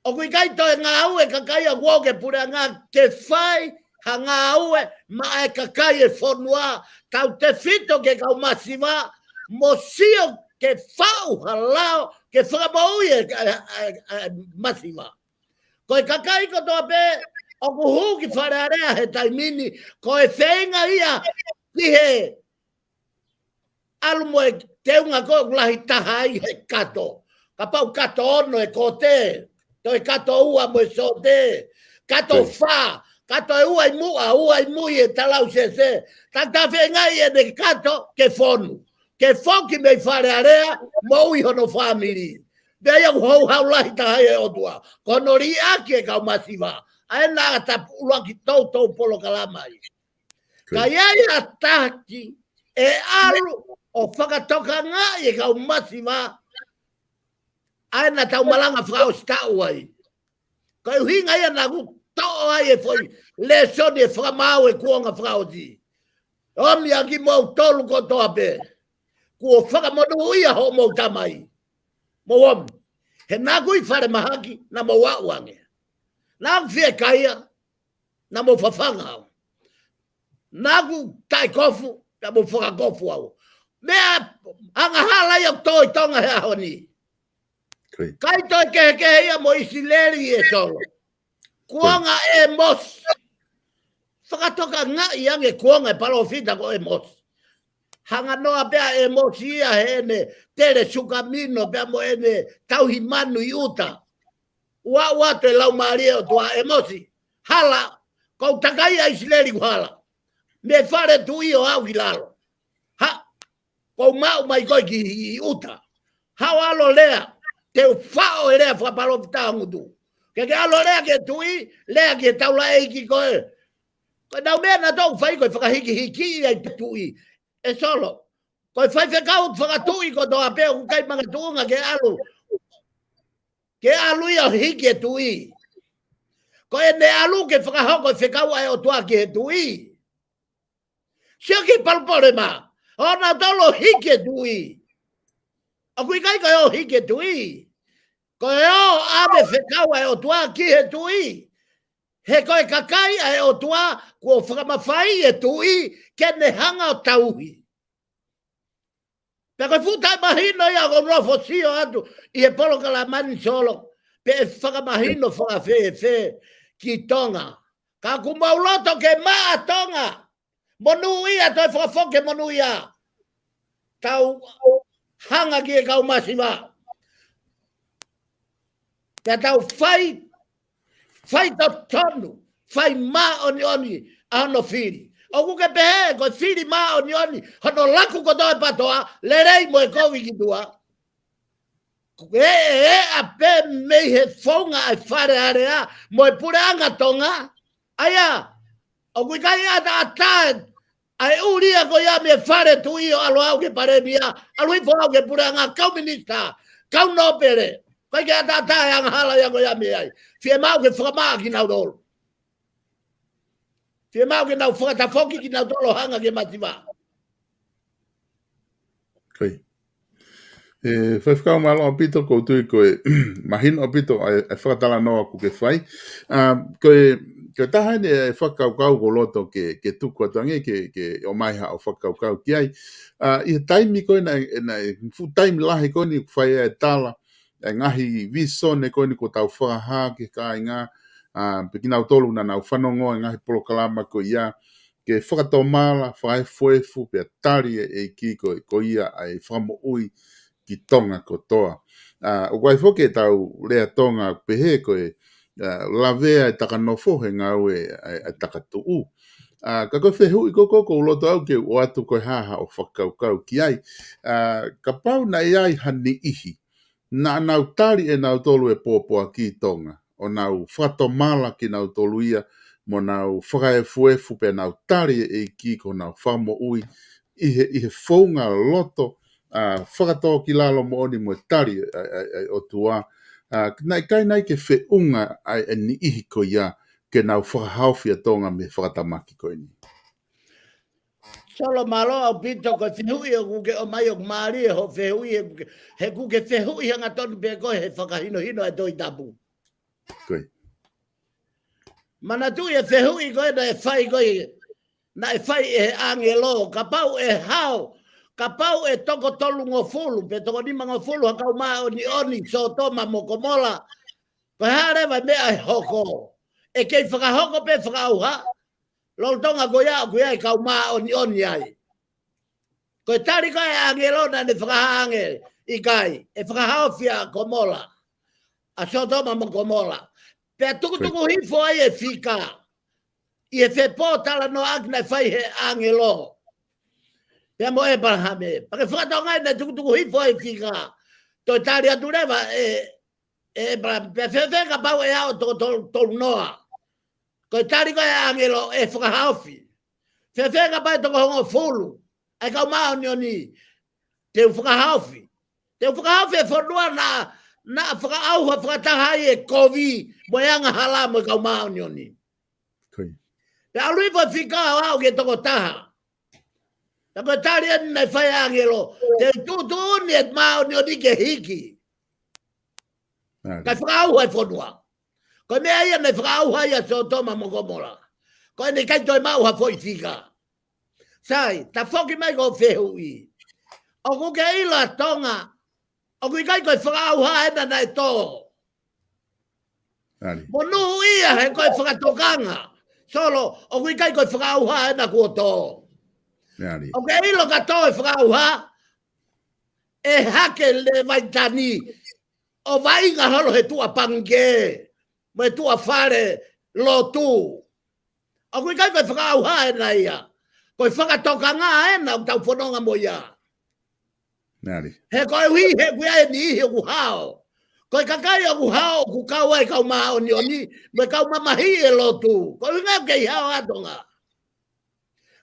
ʻOku ʻikai toe ngāue kakai ʻoku ō ki he puleʻanga ke fai ha ngāue maʻa e kakai e fonua, tautefito ki he kau masiva, mo sio ke faʻu ha lao ke fakamoʻui e, e, e, e masiva. Ko e kakai kotoa pē ʻoku hū ki Fale Alea he taimi ni, ko e feinga ia ki he ʻalu mo e teunga ko ē ʻoku lahi taha ai he kato. Kapau kato ono e kote, toe kato ua mo e sōte, kato fā, kato ʻe ua ʻi muʻa, ua ʻi mui e talausese. Takitaha feingaʻi ʻene kato ke fonu, ke foki mei Fale Alea, moʻui hono fāmili. Pea ia ʻoku houhau lahi taha ai e ʻOtua. Ko hono liʻaki e kau masiva. ʻA ē naʻa ta ʻuluaki toutou polokalama ai. Ka ʻi ai ha taha ʻe ʻalu ʻo fakatokangaʻi e kau masiva, ʻa ē naʻa tau malanga fakaʻosi taʻu ai. Ko e ʻuhinga ia naʻa ku toʻo ai e foʻi lēsoni e fakamaau e kuonga fakaʻosi. ʻOmi ʻa kimoutolu kotoa pē. Kuo fakamonūʻia hoʻomou tamai. Mou ʻomi. He naʻa ku ʻi falemahaki, naʻa mou aʻu ange. Naʻa ku fiekaia, naʻa mou fafanga au. Naʻa ku taʻekofu, naʻa mou fakakofu au. Meʻa angahala ia ʻoku tō ʻi Tonga he ʻaho ni. Kai toe kehekehe ia mo ʻIsileli ʻe Solo. Kuonga ʻĒmosi. Fakatokangaʻi ange kuonga e palōfita ko ʻĒmosi. Hanganoa pē ʻa ʻĒmosi ia heʻene tele sukamino pea mo ʻene tauhi manu ʻi ʻuta. Ua ua te laumālie ʻo e ʻOtua, ʻĒmosi. Hala, kou takai ʻa ʻIsileli ʻoku hala. Mei fale tuʻi ʻo aʻu ki lalo. Ha, kou maʻu mai koe ki ʻuta. Haʻu ʻo ʻalu ʻo lea, te u faʻo e lea fakapalōfita ʻa e ngutu. Ke ke ʻalu ʻo lea ki he tuʻi, lea ki he taulaʻeiki ko ē. Ko ʻenau meʻa naʻa nau fai ko e fakahikihiki ia ʻi he tuʻi. ʻE Solo, ko e faifekau fakatuʻi kotoa pē ʻoku ʻikai makatuʻunga ke ʻalu, ke ʻalu ia ʻo hiki e tuʻi. Ko ʻene ʻalu ke fakahoko e fekau ʻa e ʻOtua ki he tuʻi. Sio ki he palopalema. ʻO nautolu ʻo hiki e tuʻi. ʻOku ʻikai ko e ʻo hiki e tuʻi. Ko e ʻo ʻave fekau ʻa e ʻOtua ki he tuʻi. He ko e kakai ʻa e ʻOtua kuo fakamafai e tuʻi ke ne hanga ʻo tauhi. Pea ko e fuʻu taʻemahino ia ʻoku ou nofo sio atu ʻi he polokalama ni Solo, pe ʻe fakamahino fakafēfē ki Tonga. Ka ʻoku mau loto ke maʻa Tonga. Monūʻia, toe fakafoki e monūʻia. Tau hanga ki he kau masiva. Pea tau fai, fai totonu, fai māʻoniʻoni ʻa hono fili. ʻOku ke pehē, ko e fili māʻoniʻoni, hono laku kotoa e patoa, lelei mo e kovi ki tuʻa. Ko e ʻeʻa pē mei he founga ʻa e Fale Alea, mo e Puleʻanga Tonga, ʻa ia, ʻoku ʻikai ʻataʻatā ʻa e ʻulia ko ia mei fale tuʻi ʻo ʻalu au ki he palēmia, ʻalu hifo au ki he puleʻanga, kau minisitā, kau nōpele. ʻIkai ke ʻataʻatā e angahala ia ko ia mei ai. Fiemaʻu ke fakamaʻa kinautolu. Fiemaʻu ke nau fakatafoki kinautolu ʻo hanga ki he masiva. Ko ia. ʻE, faifekau mālō ʻaupito, kou tui ko e mahino ʻaupito ʻa e, ʻa e fakatalanoa ʻoku ke fai. ʻA, ko e, ko e taha eni e fakakaukau ʻoku ou loto ke, ke tuku atu ange ke, ke ʻomai haʻo fakakaukau ki ai. ʻA, ʻi he taimi ko ē naʻe, naʻe fuʻu taimi lahi ko eni ʻoku fai ai e tala, e ngaahi visone ko eni ʻoku tau fakahā ki he kāinga, ʻa, pe kinautolu naʻa nau fanongo e ngaahi polokalama ko ia, ke fakatomala, fakaefuefu, pea tali e ʻEiki ko, ko ia ʻa e fakamoʻui ki Tonga kotoa. ʻA, ʻoku ʻi ai foki ʻetau lea Tonga pehē ko e, ʻa, lavea e taka nofo he ngāue ʻa e, ʻa e taka tuʻu. ʻA, ka ko e fehuʻi ko ē ʻoku ou loto au ke u ʻoatu ko e hā haʻo fakakaukau ki ai. ʻA, kapau naʻe ʻi ai ha niʻihi naʻa nau tali ʻe nautolu e pōpoaki Tonga, ʻo nau fakatomala kinautolu ia, mo nau fakaefuefu pea nau tali e ʻEiki ko honau fakamoʻui ʻi he, ʻi he founga loto, ʻa, fakatōkilalo moʻoni mo e tali ʻa, ʻa, ʻa e ʻOtua. ʻA, naʻe ʻikai nai ke feʻunga ʻa e niʻihi ko ia ke nau fakahaofi ʻa Tonga mei he fakatamaki ko eni. Solo, mālō ʻaupito, ko e fehuʻi ʻoku ke ʻomai ʻoku mālie hoʻo fehuʻi, he ʻoku ke, he ʻoku ke fehuʻi hangatonu pē koe he fakahinohino ʻa e Tohi Tapu. Ko ia. Manatuʻi e fehuʻi ko ē naʻe fai ko ē, naʻe fai ʻe he ʻāngelo, kapau ʻe hao, kapau ʻe toko tolungofulu, pe toko nimangofulu ha kau māʻoniʻoni, Sōtoma mo Komola, ko e hā leva e meʻa ʻe hoko? ʻE kei fakahoko pē fakaʻauha, lolotonga ko ia ʻoku ʻi ai e kau māʻoniʻoni ai. Ko e tali ko ē ʻa e ʻāngelo naʻa ne fakahā ange, ʻikai, ʻe fakahaofi ʻa Komola, ʻa Sōtoma mo Komola. Pea tukutuku hifo ai e fika ʻi he fepōtalanoaʻaki naʻe fai he ʻāngelo pea mo ʻĒpalahame. Pea ke fakatokangaʻi naʻe tukutuku hifo ai e fika. Toe tali atu leva ʻe, ʻe ʻĒpalahame, pea fēfē kapau ʻe aʻu toko tolu, tolu noa? Ko e tali ko ē ʻa e ʻāngelo, ʻe fakahaofi. Fēfē kapau ʻe toko hongofulu ʻa e kau māʻoniʻoni? Te u fakahaofi. Te u fakahaofi e fonua naʻa, naʻa fakaʻauha fakataha ai e kovi mo e angahala mo e kau māʻoniʻoni. Ko ia. Pea ʻalu hifo e fika ʻo aʻu ki he toko taha. Pea ko e tali eni naʻe fai ʻe he ʻāngelo, te u tuʻutuʻuni e māʻoniʻoni ke hiki. Nā, Kae fakaʻauha e fonua. Ko e meʻa ia naʻe fakaʻauha ai ʻa Sōtoma mo Komola. Ko eni ʻikai toe maʻu ha foʻi fika. Sai, tafoki mai ko e fehuʻi. ʻOku ke ʻilo ʻa Tonga, ʻoku ʻikai ko e fakaʻauha ena naʻe tō. Nā, Monūʻia he ko e fakatokanga. Solo, ʻoku ʻikai ko e fakaʻauha ena kuo tō. nā. ʻOku ke ʻilo ka tō e fakaʻauha, ʻe hake Leviatani ʻo vaʻinga holo he tuʻa pangikē mo e tuʻa fale lotu. ʻOku ʻikai ko e fakaʻauha ena ia. Ko e fakatokanga ena ʻoku tau fononga mo ia. Nā, He koeʻuhi he ʻoku ʻi ai e niʻihi ʻoku hao. Ko e kakai ʻoku hao ʻoku kau ai e kau māʻoniʻoni mo e kau mamahiʻi e lotu. Ko e ʻuhinga ʻoku kei hao ʻa Tonga.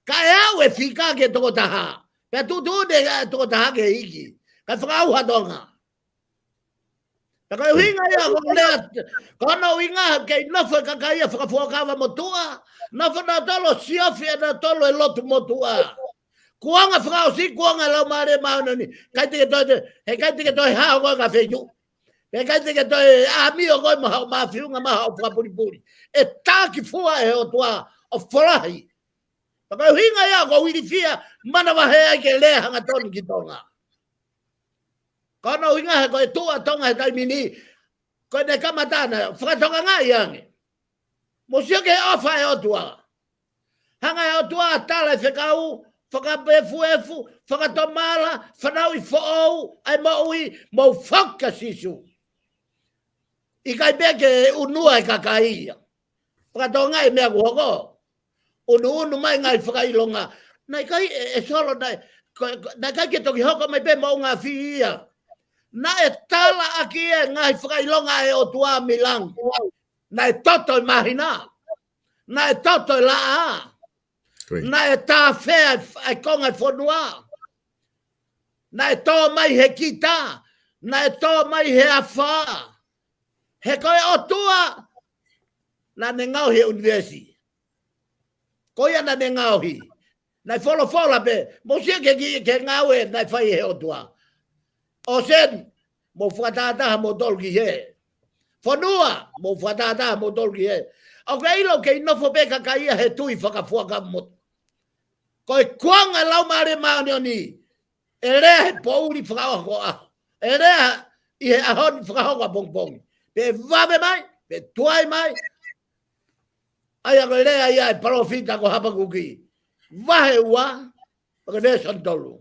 Kae aʻu e fika ki he toko taha. Pea tuʻutuʻuni e toko taha ke hiki. Kae fakaʻauha Tonga. Pea ko e ʻuhinga ia ko e lea, ko hono ʻuhinga kei nofo e kakai ia fakafuakava motuʻa, nofo nautolu ʻo siofi ʻe nautolu e lotu motuʻa. Kuonga fakaʻosi, kuonga e Laumālie Māʻoniʻoni, ʻikai te ke toe, he ʻikai te ke toe hao koe ki ha feituʻu. He ʻikai te ke toe ʻāmio koe mo haʻo mafiunga mo haʻo fakapulipuli. ʻE taki fua ʻe he ʻOtua ʻo folahi. Pea ko e ʻuhinga ia ʻoku ou ilifia manavahē ai ke lea hangatonu ki Tonga. Ko hono ʻuhinga he ko e tuʻa Tonga he taimi ni, ko ʻene kamata naʻe fakatokangaʻi ange. Mou sio ki he ʻofa ʻa e ʻOtua. Hanga ʻe he ʻOtua ʻo tala e fekau, fakaefuefu, fakatomala, fanauʻi foʻou ʻa e moʻui, mou foki kia Sīsū. ʻIkai pē ke ʻunua e kakai ia. Fakatokangaʻi e meʻa kuo hoko. ʻUnuʻunu mai ngaahi fakaʻilonga. Naʻe ʻikai ʻe, ʻe Solo naʻe, ko, ko, naʻe ʻikai ke toki hoko mai pē moʻunga afi ia. Naʻe talaʻaki e ngaahi fakaʻilonga ʻa e ʻOtua mei langi. Naʻe toto e māhina. Naʻe toto e laʻā. Ko ia. Naʻe tāfea e f-, e konga e fonua. Naʻe tō mai he kita. Naʻe tō mai he afā. He ko e ʻOtua naʻa ne ngaohi e ʻunivēsi. Ko ia naʻa ne ngaohi. Naʻe folofola pē, mou sio ki he, ki he ngāue naʻe fai ʻe he ʻOtua. ʻOseni, mou fakatātā moutolu ki hē. Fonua, mou fakatātā moutolu ki hē. ʻOku ke ʻilo kei nofo pē kakai ia he tui fakafuakava motuʻa. Ko e kuonga e Laumālie Māʻoniʻoni, ʻe lea he poʻuli fakahoko ʻaho. ʻE lea ʻi he ʻaho ni fakahoko ʻapongipongi. Pe vave mai, pe tuai mai. ʻA ia ko e lea ia ʻa e palōfita ko Hapakuki. Vahe ua, pea ko e veesi hono tolu.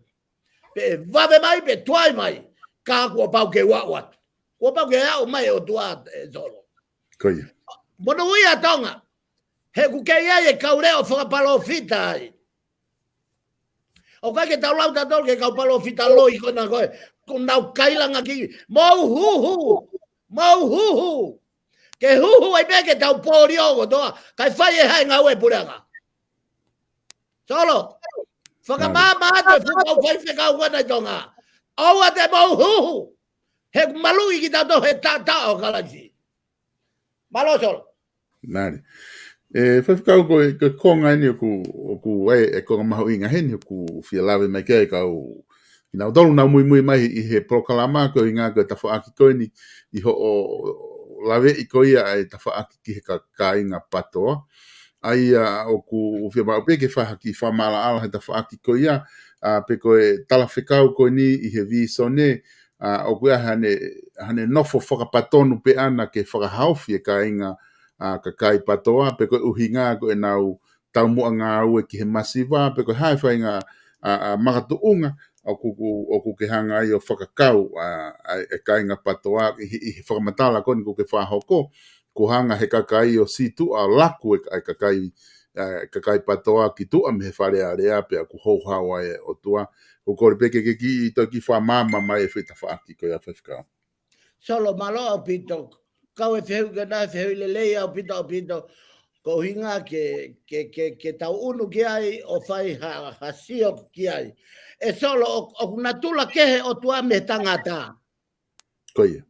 Pe vave mai, pe tuai mai, ka kuo pau ke u aʻu atu. Kuo pau ke aʻu mai ʻa e ʻOtua ʻe Solo. Ko ia. Monūʻia Tonga. He ʻoku kei ʻi ai e kau leʻo fakapalōfita ai. ʻOku ʻikai ke tau lau tautolu ki he kau palōfita loi ko ena ko ē. Ko ʻenau kailanga ki. Mou huhu. Mou huhu. Ke huhu ai pē ke tau pōlio kotoa. Kae fai e hā e ngāue ʻa e puleʻanga. Solo. Fakamaama atu e fuʻu kau faifekau ko ena ʻi Tonga. ʻOua te mou huhu. He ʻoku maluʻi kitautolu he taʻataʻa ʻo Kalaisi. Mālō Solo. Nā, ʻe, faifekau ko e, ko e konga eni ʻoku, ʻoku ʻi ai e konga mahuʻinga heni ʻoku fie lave mai ki ai e kau, kinautolu naʻa nau muimui mai ʻi he polokalama ko e ʻuhinga ko e tafaʻaki ko eni ʻi hoʻo laveʻi ko ia ʻa e tafaʻaki ki he ka-, kāinga PATOA. ʻA ia ʻoku fiemaʻu pē ke fai ha kiʻi fakamaʻalaʻala he tafaʻaki ko ia, ʻa, pe ko e talafekau ko eni ʻi he vīsone, ʻa, ʻoku ʻi ai haʻane, haʻane nofo fakapatonu pē ʻana ke fakahaofi e kāinga, ʻa, kakai PATOA, pe ko e ʻuhinga ko ʻenau taumuʻa ngāue ki he masiva, pe ko e hā e faʻahinga ʻa, ʻa makatuʻunga ʻoku, ʻoku, ʻoku ke hanga ai ʻo fakakau ʻa, ʻa e kāinga PATOA ʻi, ʻi he fakamatala ko eni ʻoku ke fakahoko, ʻoku hanga he kakai ʻo sītuʻa ʻo laku e, e kakai, e kakai PATOA ki tuʻa mei he Fale Alea pea ʻoku houhau ai e ʻOtua. ʻOku ou kole pē ke ke kiʻi toe kiʻi fakamaama mai e foʻi tafaʻaki ko ia Faifekau. Solo, mālō ʻaupito. Kau e fehuʻi ko ena, fehuʻi lelei ʻaupito, ʻaupito. Ko e ʻuhinga ke, ke, ke, ke tau ʻunu ki ai ʻo fai ha, ha sio ki ai. ʻE Solo, ʻo, ʻoku natula kehe ʻOtua mei he tangata. Ko ia.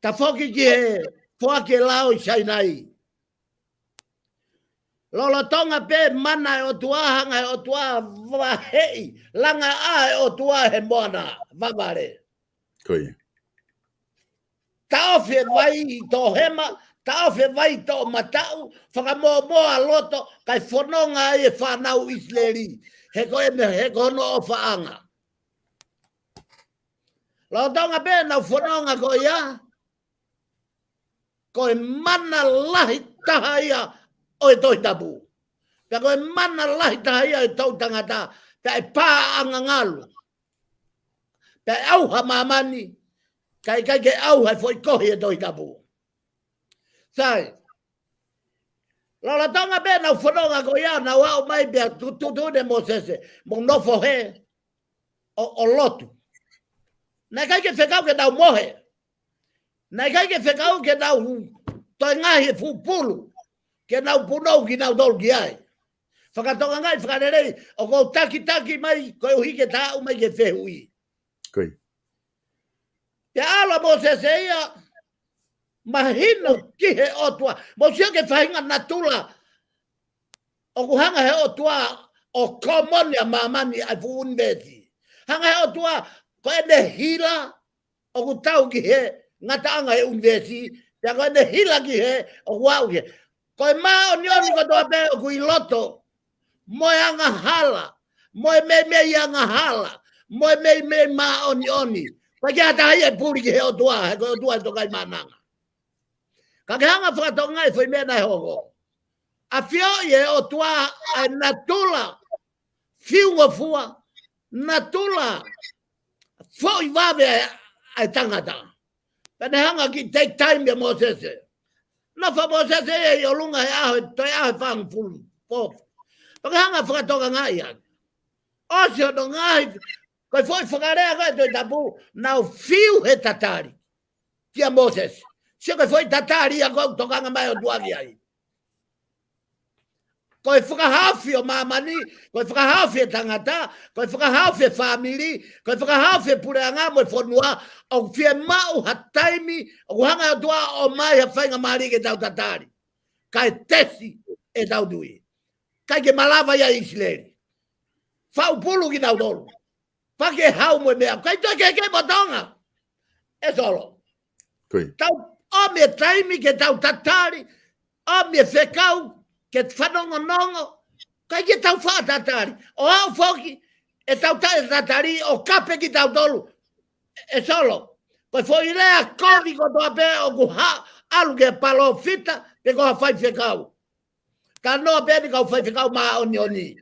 Tafoki ki he foaki e lao ʻi Sainai. Lolotonga pē mana e ʻOtua, hanga he ʻOtua vaheʻi, langa ʻa e ʻOtua he moana vavale. Ko ia. Taʻofi e vai ʻi toʻohema, taʻofi e vai ʻi toʻomataʻu, fakamōmoa loto, kae fononga ai e fānau ʻIsileli. He ko ʻene, he ko hono ʻofaʻanga. Lolotonga pē ʻenau fononga ko ia, ko e mana lahi taha ia ʻo e Tohi Tapu. Pea ko e mana lahi taha ia ʻo e toʻutangata, pea ʻe pā ʻa e ngangalu. Pea ʻe ʻauha māmani, kae ʻikai ke ʻauha e foʻi kohi e Tohi Tapu. Sai. Lolotonga pē ʻenau fononga ko ia, nau aʻu mai pea tu-, tuʻutuʻuni ʻe Mōsese, mou nofo hē ʻo, ʻo lotu. Naʻe ʻikai ke fekau ke nau mohe. Naʻe ʻikai ke fekau ke nau toe ngaohi e fuʻu pulu, ke nau punou kinautolu ki ai. Fakatokangaʻi fakalelei, ʻoku ou takitaki mai, koeʻuhi ke ta aʻu mai ki he fehuʻi. Ko ia. Pea ʻalu ʻa Mōsese ia, mahino ki he ʻOtua. Mou sio ki he faʻahinga natula ʻoku hanga he ʻOtua ʻo kōmoni ʻa māmani ʻa e fuʻu ʻunivēsi. Hanga he ʻOtua, ko ʻene hila ʻoku tau ki he ngataʻanga e ʻunivēsi, pea ko ʻene hila ki hē ʻoku aʻu ki hē. Ko e māʻoniʻoni kotoa pē ʻoku ʻi loto, mo e angahala, mo e meimei angahala, mo e meimei māʻoniʻoni. ʻOku ʻikai ha taha ia ʻe puli ki he ʻOtua, he ko e ʻOtua ʻe tokaimaʻananga. Ka ke hanga fakatokangaʻi e foʻi meʻa naʻe hoko. ʻAfioʻi ʻe he ʻOtua ʻa e natula fiungofua, natula foʻi vave ʻa e, ʻa e tangata. Pea ne hanga ke take time ʻia Mōsese. Nofo ʻa Mōsese ia ʻi ʻolunga he ʻaho, toe ʻaho ʻe fāngofulu. Pō. Pea ke hanga fakatokangaʻi ange. ʻOsi hono ngaohi, ko e foʻi fakalea ko e Tohi Tapu, nau fiu he tatali kia Mōsese. Sio ko e foʻi tatali ia ʻoku tokanga mai ʻOtua ki ai. Ko e fakahaofi ʻo māmani, ko e fakahaofi e tangata, ko e fakahaofi e fāmili, ko e fakahaofi e puleʻanga mo e fonua, ʻoku fiemaʻu ha taimi, ʻoku hanga ʻOtua ʻo ʻomai ha faingamālie ke tau tatali. Kae tesi ʻetau tui. ʻIkai ke malava ia ʻIsileli. Faʻu pulu kinautolu. Pea ke hau mo e meʻa. ʻIkai toe kehekehe mo Tonga. ʻE Solo. Ko ia. Tau ʻomi e taimi ke tau tatali. ʻOmi e fekau ke fanongonongo. ʻIkai ke tau faʻa tatali. ʻO aʻu foki ʻetau taʻe tatali ʻo kape kitautolu. ʻE Solo. Ko e foʻi lea kovi kotoa pē ʻoku haʻu ʻalu ki he palōfita pe ko ha faifekau. Talanoa pē ʻeni kau faifekau māʻoniʻoni.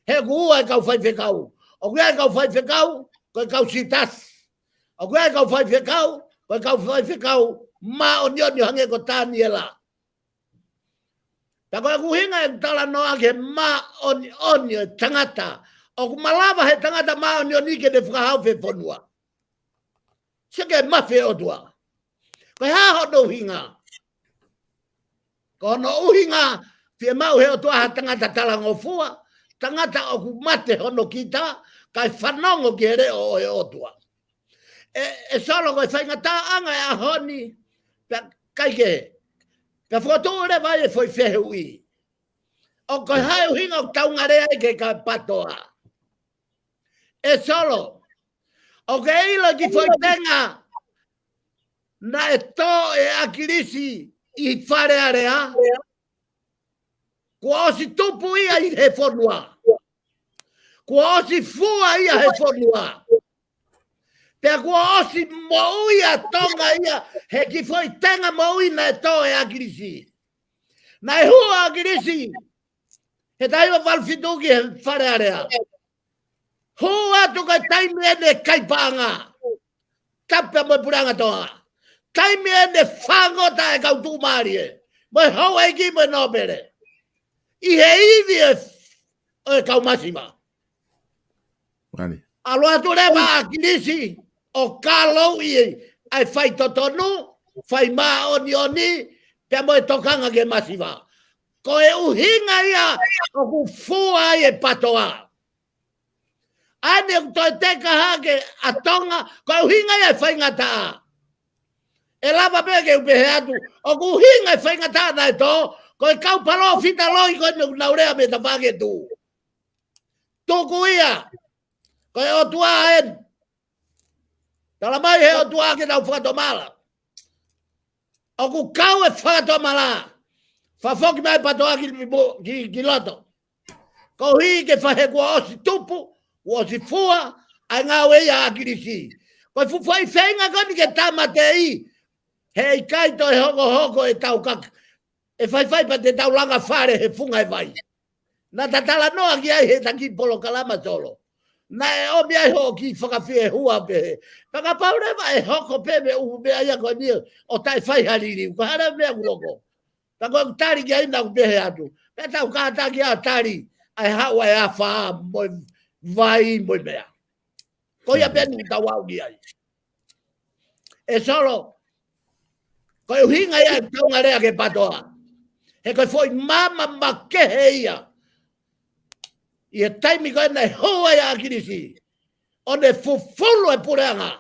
He ʻoku ua e kau faifekau. ʻOku ʻi ai e kau faifekau, ko e kau Siutasi. ʻOku ʻi ai e kau faifekau, ko e kau faifekau māʻoniʻoni ʻo hangē ko Taniela. Pea ko e ʻuhinga e talanoa ki he māʻoniʻoni ʻo e tangata. ʻOku malava he tangata māʻoniʻoni ke ne fakahaofi e fonua. Sio ki he mafi ʻo e ʻOtua. Ko e hā hono ʻuhinga? Ko hono ʻuhinga, fiemaʻu he ʻOtua ha tangata talangofua, tangata ʻoku mate hono kita, kae fanongo ki he leʻo ʻo e ʻOtua. ʻE, ʻe Solo ko e faingataʻaʻanga e ʻaho ni, pea ʻikai ke, pea fokotuʻu leva ai e foʻi fehuʻi. ʻOku ko e hā e ʻuhinga ʻoku tau ngāue ai ki he kakai PATOA? ʻE Solo, ʻoku ke ʻilo e kiʻi foʻi tenga naʻe tō ʻe ʻAkilisi ʻi Fale Alea? Kuo ʻosi tupu ia ʻi he fonua. Kuo ʻosi fua ia he fonua. Pea kuo ʻosi moʻui ʻa Tonga ia he kiʻi foʻi tenga moʻui naʻe tō ʻe ʻAkilisi. Naʻe hū ʻa ʻAkilisi he taha hiva valu fitu ki he Fale Alea. Hū atu ko e taimi ʻeni e kai paʻanga. Tapu pē mo e puleʻanga Tonga. Taimi ʻeni e fangota e kau tuʻumālie. Mo e houʻeiki mo e nōpele. ʻI he ivi e, e kau masiva. Mani. ʻAlu atu leva ʻa ʻAkilisi ʻo kalouʻi ʻa e fai totonu, fai māʻoniʻoni, pea mo e tokanga ki he masiva. Ko e ʻuhinga ia ʻoku fua ai e PTOA. ʻA eni ʻoku toe teka hake ʻa Tonga, ko e ʻuhinga ia e faingataʻa. ʻE lava pē ke u pehē atu, ʻoku ʻuhinga e faingataʻa naʻe tō, ko e kau palōfita loi ko eni ʻoku nau lea mei he tafaʻaki e tuʻu. Tuku ia, ko e ʻOtua eni. Tala mai he ʻOtua ke nau fakatomala. ʻOku kau e fakatomala. Fakafoki mai PTOA ki, ki, ki loto. Koeʻuhi ke fai he kuo ʻosi tupu, kuo ʻosi fua, ʻa e ngāue ia ʻa ʻAkilisi. Ko e fuʻu foʻi feinga ko eni ke tāmateʻi, he ʻikai toe hokohoko e tau kaka. ʻE faifai pea te tau langa fale he funga e vai. Naʻa ta talanoa ki ai he taki polokalama Solo. Naʻe ʻomi ai hoʻo kiʻi fakafiehua pehē. Pea kapau leva ʻe hoko pē mei he ʻū meʻa ia ko eni ʻo taʻe fai ha liliu. Ko e hā leva e meʻa kuo hoko. Pea ko e tali ki ai naʻa ku pehē atu. Pea tau kātaki ʻa tali ʻa e haʻu ʻa e afā mo e vai mo e meʻa. Ko ia pē eni ʻoku tau aʻu ki ai. ʻE Solo, ko e ʻuhinga ia e tau ngalea ki he PTOA. He ko e foʻi maama makehe ia. ʻI he taimi ko ē naʻe hū ai ʻa ʻAkilisi. ʻO ne fufulu e puleʻanga.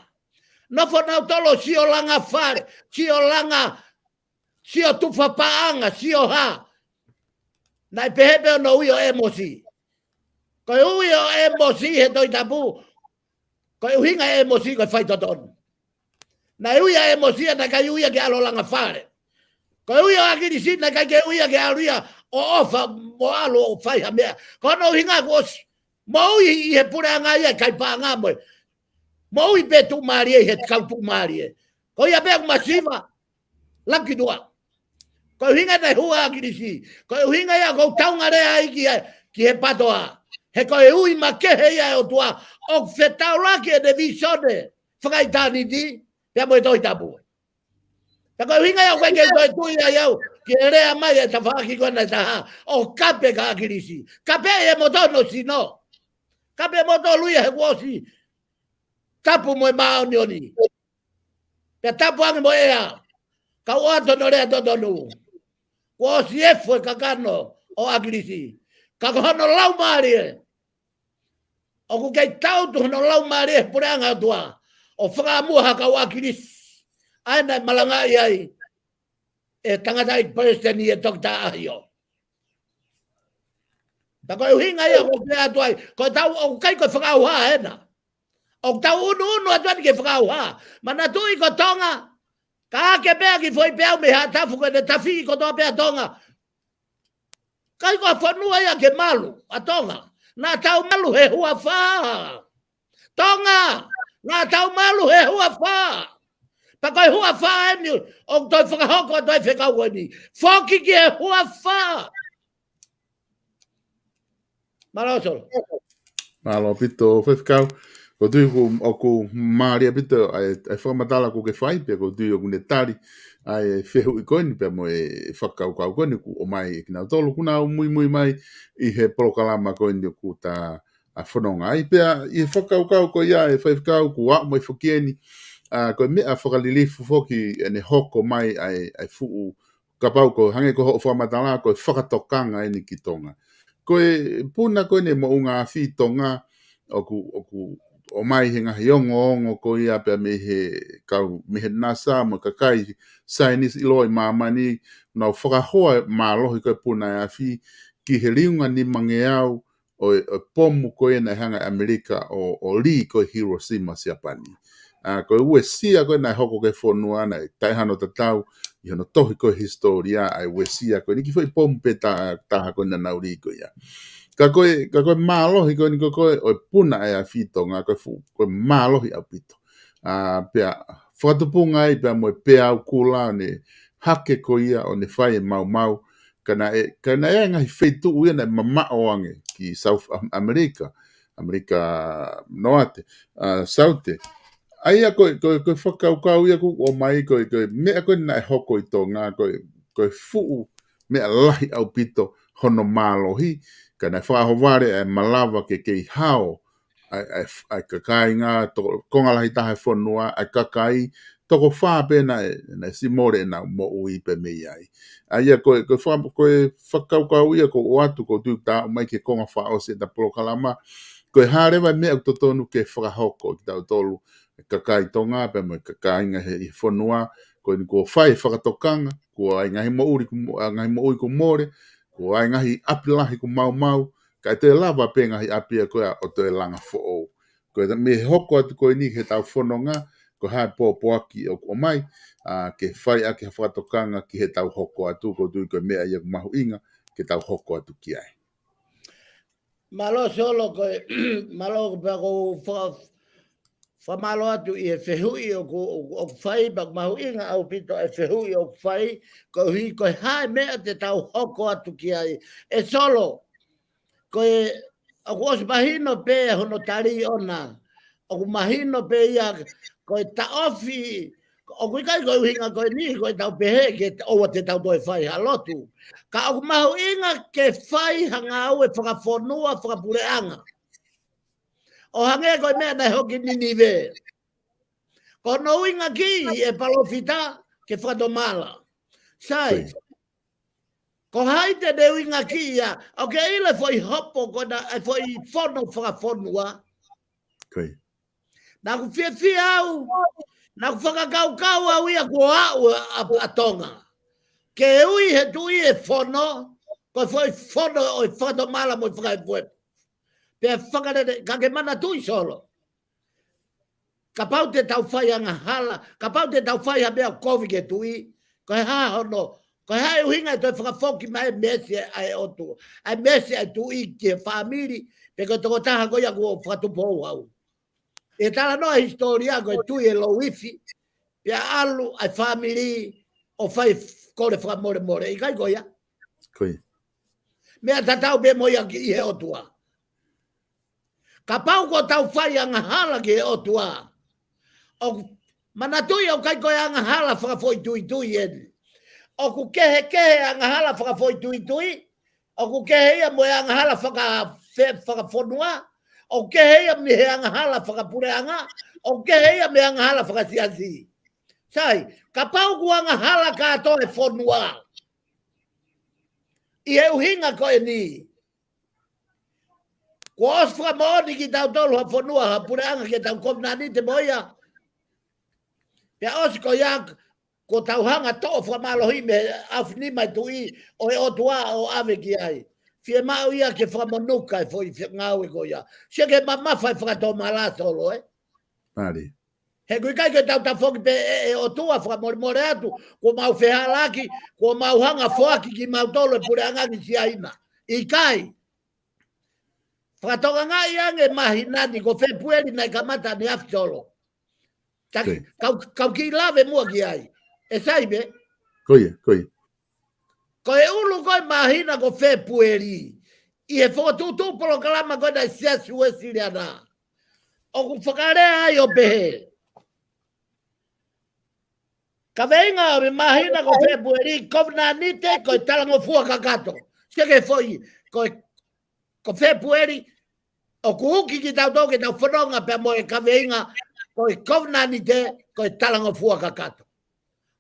Nofo nautolu ʻo sio langa fale, sio langa, sio tufa paʻanga, sio hā. Naʻe pehē pē ʻo ne ui ʻo ʻĒmosi. Ko e ui ʻo ʻĒmosi he Tohi Tapu. Ko e ʻuhinga ʻo ʻĒmosi ko e fai totonu. Naʻe ui ʻa ʻĒmosi ia naʻe ʻikai ui ia ke ʻalu ʻo langa fale. Ko e ui ʻo ʻAkilisi naʻe ʻikai ke ui ia ke ʻalu ia ʻo ʻofa mo ʻalu ʻo fai ha meʻa. Ko hono ʻuhinga kuo ʻosi moʻui ʻi he puleʻanga ia e kai paʻanga mo e. Moʻui pē tuʻumālie he kau tuʻumālie. Ko ia pē ʻoku masiva. Laku ki tuʻa. Ko e ʻuhinga naʻe hū ai ʻa ʻAkilisi. Ko e ʻuhinga ia ʻoku ou tau ngalea ai ki, ki he PTOA. He ko e ui makehe ia ʻa e ʻOtua. ʻOku fetaulaki ʻene vīsone. Fakaʻitāniti. Pea mo e Tohi Tapu. Pea ko e ʻuhinga ia ʻoku ʻikai ke u toe tui ai au. Ki he lea mai e tafaʻaki ko ena ʻe taha. ʻO kape kia ʻAkilisi. Kape ʻe moutolu hono sino. Kape moutolu ia he kuo ʻosi. Tapu mo e māʻoniʻoni. Pea tapu ange mo e ʻea. Ka ʻoatu hono lea totonu. Kuo ʻosi efua e kakano ʻo ʻAkilisi. Ka ko hono laumālie. ʻOku kei tautu hono laumālie he puleʻanga ʻOtua. ʻO fakaʻamua ha kau ʻAkilisi. ʻA ena ʻe malangaʻi ai. ʻE tangataʻeiki palesiteni ʻe Toketā ʻAhio. Pea ko e ʻuhinga ia ʻoku pehē atu ai. Ko e tau ʻoku ʻikai ko e fakaʻauha ena. ʻOku tau ʻunuʻunu atu eni ke fakaʻauha. Manatuʻi ko Tonga. Ka ke pea ki foʻi peau mei Haʻatafu ko ʻene tafiʻi kotoa pē ʻa Tonga. ʻIkai ko ha fonua ia ke malu ʻa Tonga. Naʻa tau malu he huafa. Tonga. Naʻa tau malu he huafa. Pea ko e huafa eni ʻoku toe fakahoko atu ai e fekau ko eni. Foki ki he huafa. Mālō Solo. Mālō ʻaupito Faifekau. ʻOku ou tui ʻoku, ʻoku mālie ʻaupito ʻa e, ʻa e fakamatala kuo ke fai pea ʻoku ou tui ʻoku ne tali ʻa e fehuʻi ko eni pea mo e fakakaukau ko eni kuo ʻomai ʻe kinautolu kuo nau muimui mai ʻi he polokalama ko eni ʻoku ta fononga ai. Pea ʻi he fakakaukau ko ia ʻe Faifekau kuo aʻu mai foki eni, ʻa, ko e meʻa fakalilifu foki ʻene hoko mai ʻa e, ʻa e fuʻu kapau ko hangē ko hoʻo fakamatala ko e fakatokanga eni ki Tonga. Ko e puna ko eni e moʻunga afi Tonga ʻoku, ʻoku ʻomai he ngaahi ongoongo ko ia pea mei he kau, mei he NASA mo e kakai saienisi ʻiloa ʻi māmani, nau fakahoa mālohi ko e puna e afi ki he liunga nimangeau ʻo e, ʻo e pomu ko ia naʻe hanga ʻe ʻAmelika ʻo, ʻo lī ko e Hiroshima Siapani. ʻA, ko e uesia ko ia naʻe hoko ki he fonua naʻe taʻe hano tatau ʻi hono tohi ko e hisitōlia ʻa e uesia ko eni ki he foʻi pomu pē ta-, taha ko ena naʻa nau lī ko ia. Ka ko e, ka ko e mālohi ko eni ko e, ko e, ʻo e puna e afi Tonga ko e fuʻu, ko e mālohi ʻaupito. ʻA, pea fakatupunga ai pea mo e peau kula ʻo ne hake ko ia ʻo ne fai e maumau. Ka naʻe, ka naʻe ʻi ai e ngaahi feituʻu ia naʻe mamaʻo ange ki South Am-, America. ʻAmelika Noate, ʻa, Saute. ʻA ia ko e, ko e, ko e fakakaukau ia ʻoku ʻomai ko e, ko e meʻa ko ē naʻe hoko ʻi Tonga, ko e, ko e fuʻu meʻa lahi ʻaupito hono mālohi, ka naʻe fakaʻohovale ʻa e malava ke kei hao ʻa e, ʻa e, ʻa e kakai ngā toko, konga lahi taha e fonua, ʻa e kakai toko fā pē naʻe, naʻe siʻi mole ʻenau moʻui pē mei ai. ʻA ia ko e, ko e faka-, ko e fakakaukau ia ʻoku ou ʻoatu, ʻoku ou tui ʻoku ta aʻu mai ki he konga fakaʻosi ʻeta polokalama. Ko e hā leva e meʻa ʻoku totonu ke fakahoko ʻe kitautolu, e kakai Tonga, pea mo e kakai ngā he, ʻi he fonua, ko eni kuo fai e fakatokanga, kuo ʻi ai ngaahi moʻui kuo mo-, ʻa, ngaahi moʻui kuo mole, kuo ʻi ai ngaahi ʻapi lahi kuo maumau, ka ʻe toe lava pē ngaahi ʻapi ia ko ia ʻo toe langa foʻou. Ko e mei he hoko atu ko eni ki heʻetau fononga, ko e hā e pōpoaki ʻoku ʻomai, ʻa, ke fai ʻaki ha fakatokanga ki heʻetau hoko atu, ʻoku ou tui ko e meʻa ia ʻoku mahuʻinga ke tau hoko atu ki ai. Mālō Solo, ko e, mālō ko pea ʻoku ou fa-, fakamālō atu ʻi he fehuʻi ʻoku, ʻoku, ʻoku fai, pea ʻoku mahuʻinga ʻaupito e fehuʻi ʻoku fai, koeʻuhi ko e hā e meʻa te tau hoko atu ki ai. ʻE Solo, ko e, ʻoku ʻosi mahino pē hono tali ʻona. ʻOku mahino pē ia ko e taʻofi, ʻoku ʻikai ko e ʻuhinga ko eni ko ʻetau pehē ke ʻoua te tau toe fai ha lotu. Ka ʻoku mahuʻinga ke fai ha ngāue fakafonua, fakapuleʻanga. ʻO hangē ko e meʻa naʻe hoko ʻi Ninive. Ko hono ʻuhinga ki he palōfita ke fakatomala. Sai. Ko ia. Ko hai te ne ʻuhinga ki ia, ʻoku ke ʻilo e foʻi hopo ko ena, e foʻi fono fakafonua. Ko ia. Naʻa ku fiefia au, naʻa ku fakakaukau au ia kuo aʻu ʻa, ʻa, ʻa Tonga. Ke ui he tuʻi e fono, ko e foʻi fono ʻo e fakatomala mo e fakaefuefu. Pea fakalele, ka ke manatuʻi Solo. Kapau te tau fai angahala, kapau te tau fai ha meʻa kovi ki he tuʻi, ko e hā hono, ko e hā e ʻuhinga e toe fakafoki mai e meesi ʻa e ʻOtua, ʻa e meesi ʻa e tuʻi ki he fāmili, pe ko e tokotaha ko ia kuo fakatupu houhau. ʻE talanoa e hisitōlia ko e tui e Louifi, pea ʻalu ʻa e fāmili ʻo fai f-, kole fakamolemole, ʻikai ko ia? Ko ia. Meʻa tatau pē mo ia ki he ʻOtua. Kapau kuo tau fai angahala ki he ʻOtua. ʻOku manatuʻi ʻoku ʻikai ko e angahala fakafoʻituitui eni. ʻOku kehekehe angahala fakafoʻituitui, ʻoku kehe ia mo e angahala faka-, fe-, fakafonua, ʻoku kehe ia mei he angahala fakapuleʻanga, ʻoku kehe ia mei he angahala fakasiasi. Sai, kapau kuo angahala kātoa e fonua. ʻI he ʻuhinga ko eni. Kuo ʻosi fakamoʻoni kitautolu ha fonua, ha puleʻanga ke tau kovinānite mo ia. Pea ʻosi ko ia, kuo tau hanga toʻo fakamālohi mei he ʻaofinima e tuʻi ʻo e ʻOtua ʻo ʻave ki ai. Fiemaʻu ia ke fakamonuka e foʻi fe-, ngāue ko ia. Sio ki he mamafa e fakatomala Solo, ē? Mālie. He ʻoku ʻikai ke tau tafoki pē ʻe, ʻe ʻOtua fakamolemole atu, kuo mau fehālaaki, kuo mau hanga foaki kimautolu e puleʻanga ki Siaina. ʻIkai. Fakatokangaʻi ange māhina ni ko Fēpueli naʻe kamata ʻaneafi Solo. Taki, Ko ia. kau, kau kiʻi lave muʻa ki ai. ʻE sai pē? Ko ia, ko ia. Ko e ʻulu ko e māhina ko Fēpueli. ʻI he fokotuʻutuʻu polokalama ko ena ʻa e Siasi Uēsiliana. ʻOku fakalea ai ʻo pehē. Kaveinga ʻo e māhina ko Fēpueli, kovinānite ko e talangofua kakato. Sio ki he foʻi, ko e, ko Fēpueli, ʻoku uki kitautolu ke tau fononga pea mo e kaveinga, ko e kovinānite, ko e talangofua kakato.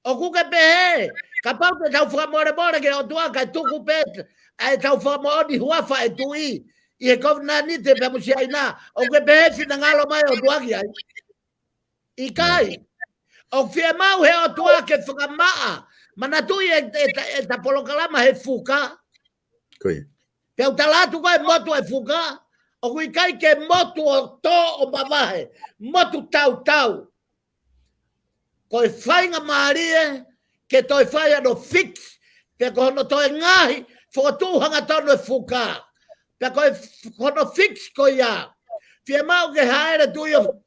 ʻOku ke pehē, kapau te tau fakamolemole ki he ʻOtua kae tuku pē ʻa ʻetau fakamoʻoni huafa e tuʻi, ʻi he kovinānite pea mo Siaina, ʻoku ke pehē finangalo mai ʻOtua ki ai. ʻIkai. ʻOku fiemaʻu he ʻOtua ke fakamaʻa. Manatuʻi e, e, e, ʻeta polokalama he fuka. Ko ia. Pea u tala atu ko e motu e fuka. ʻOku ʻikai ke motu ʻo tō ʻo mavahe. Motu tautau. Ko e faingamālie ke toe fai hono fix. Pea ko hono toe ngaohi, fokotuʻu hangatonu e fuka. Pea ko e f-, hono fix ko ia. Fiemaʻu ke hāʻele tuʻi ʻo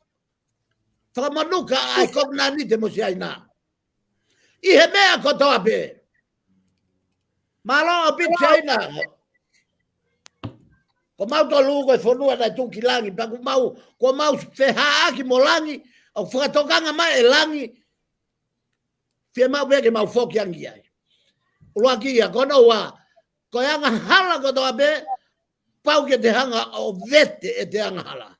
fakamonuka ʻa e kovinānite mo Siaina. ʻI he meʻa kotoa pē. Mālō ʻaupito Siaina. Ko mautolu ko e fonua naʻe tuku ki langi, pea ko mau, ko mau fehāʻaki mo langi, ʻo fakatokanga mai e langi, fiemaʻu pē ke mau foki ange ai. ʻUluaki ia, ko hono ua, ko e angahala kotoa pē, pau ke te hanga ʻo vete ʻete angahala.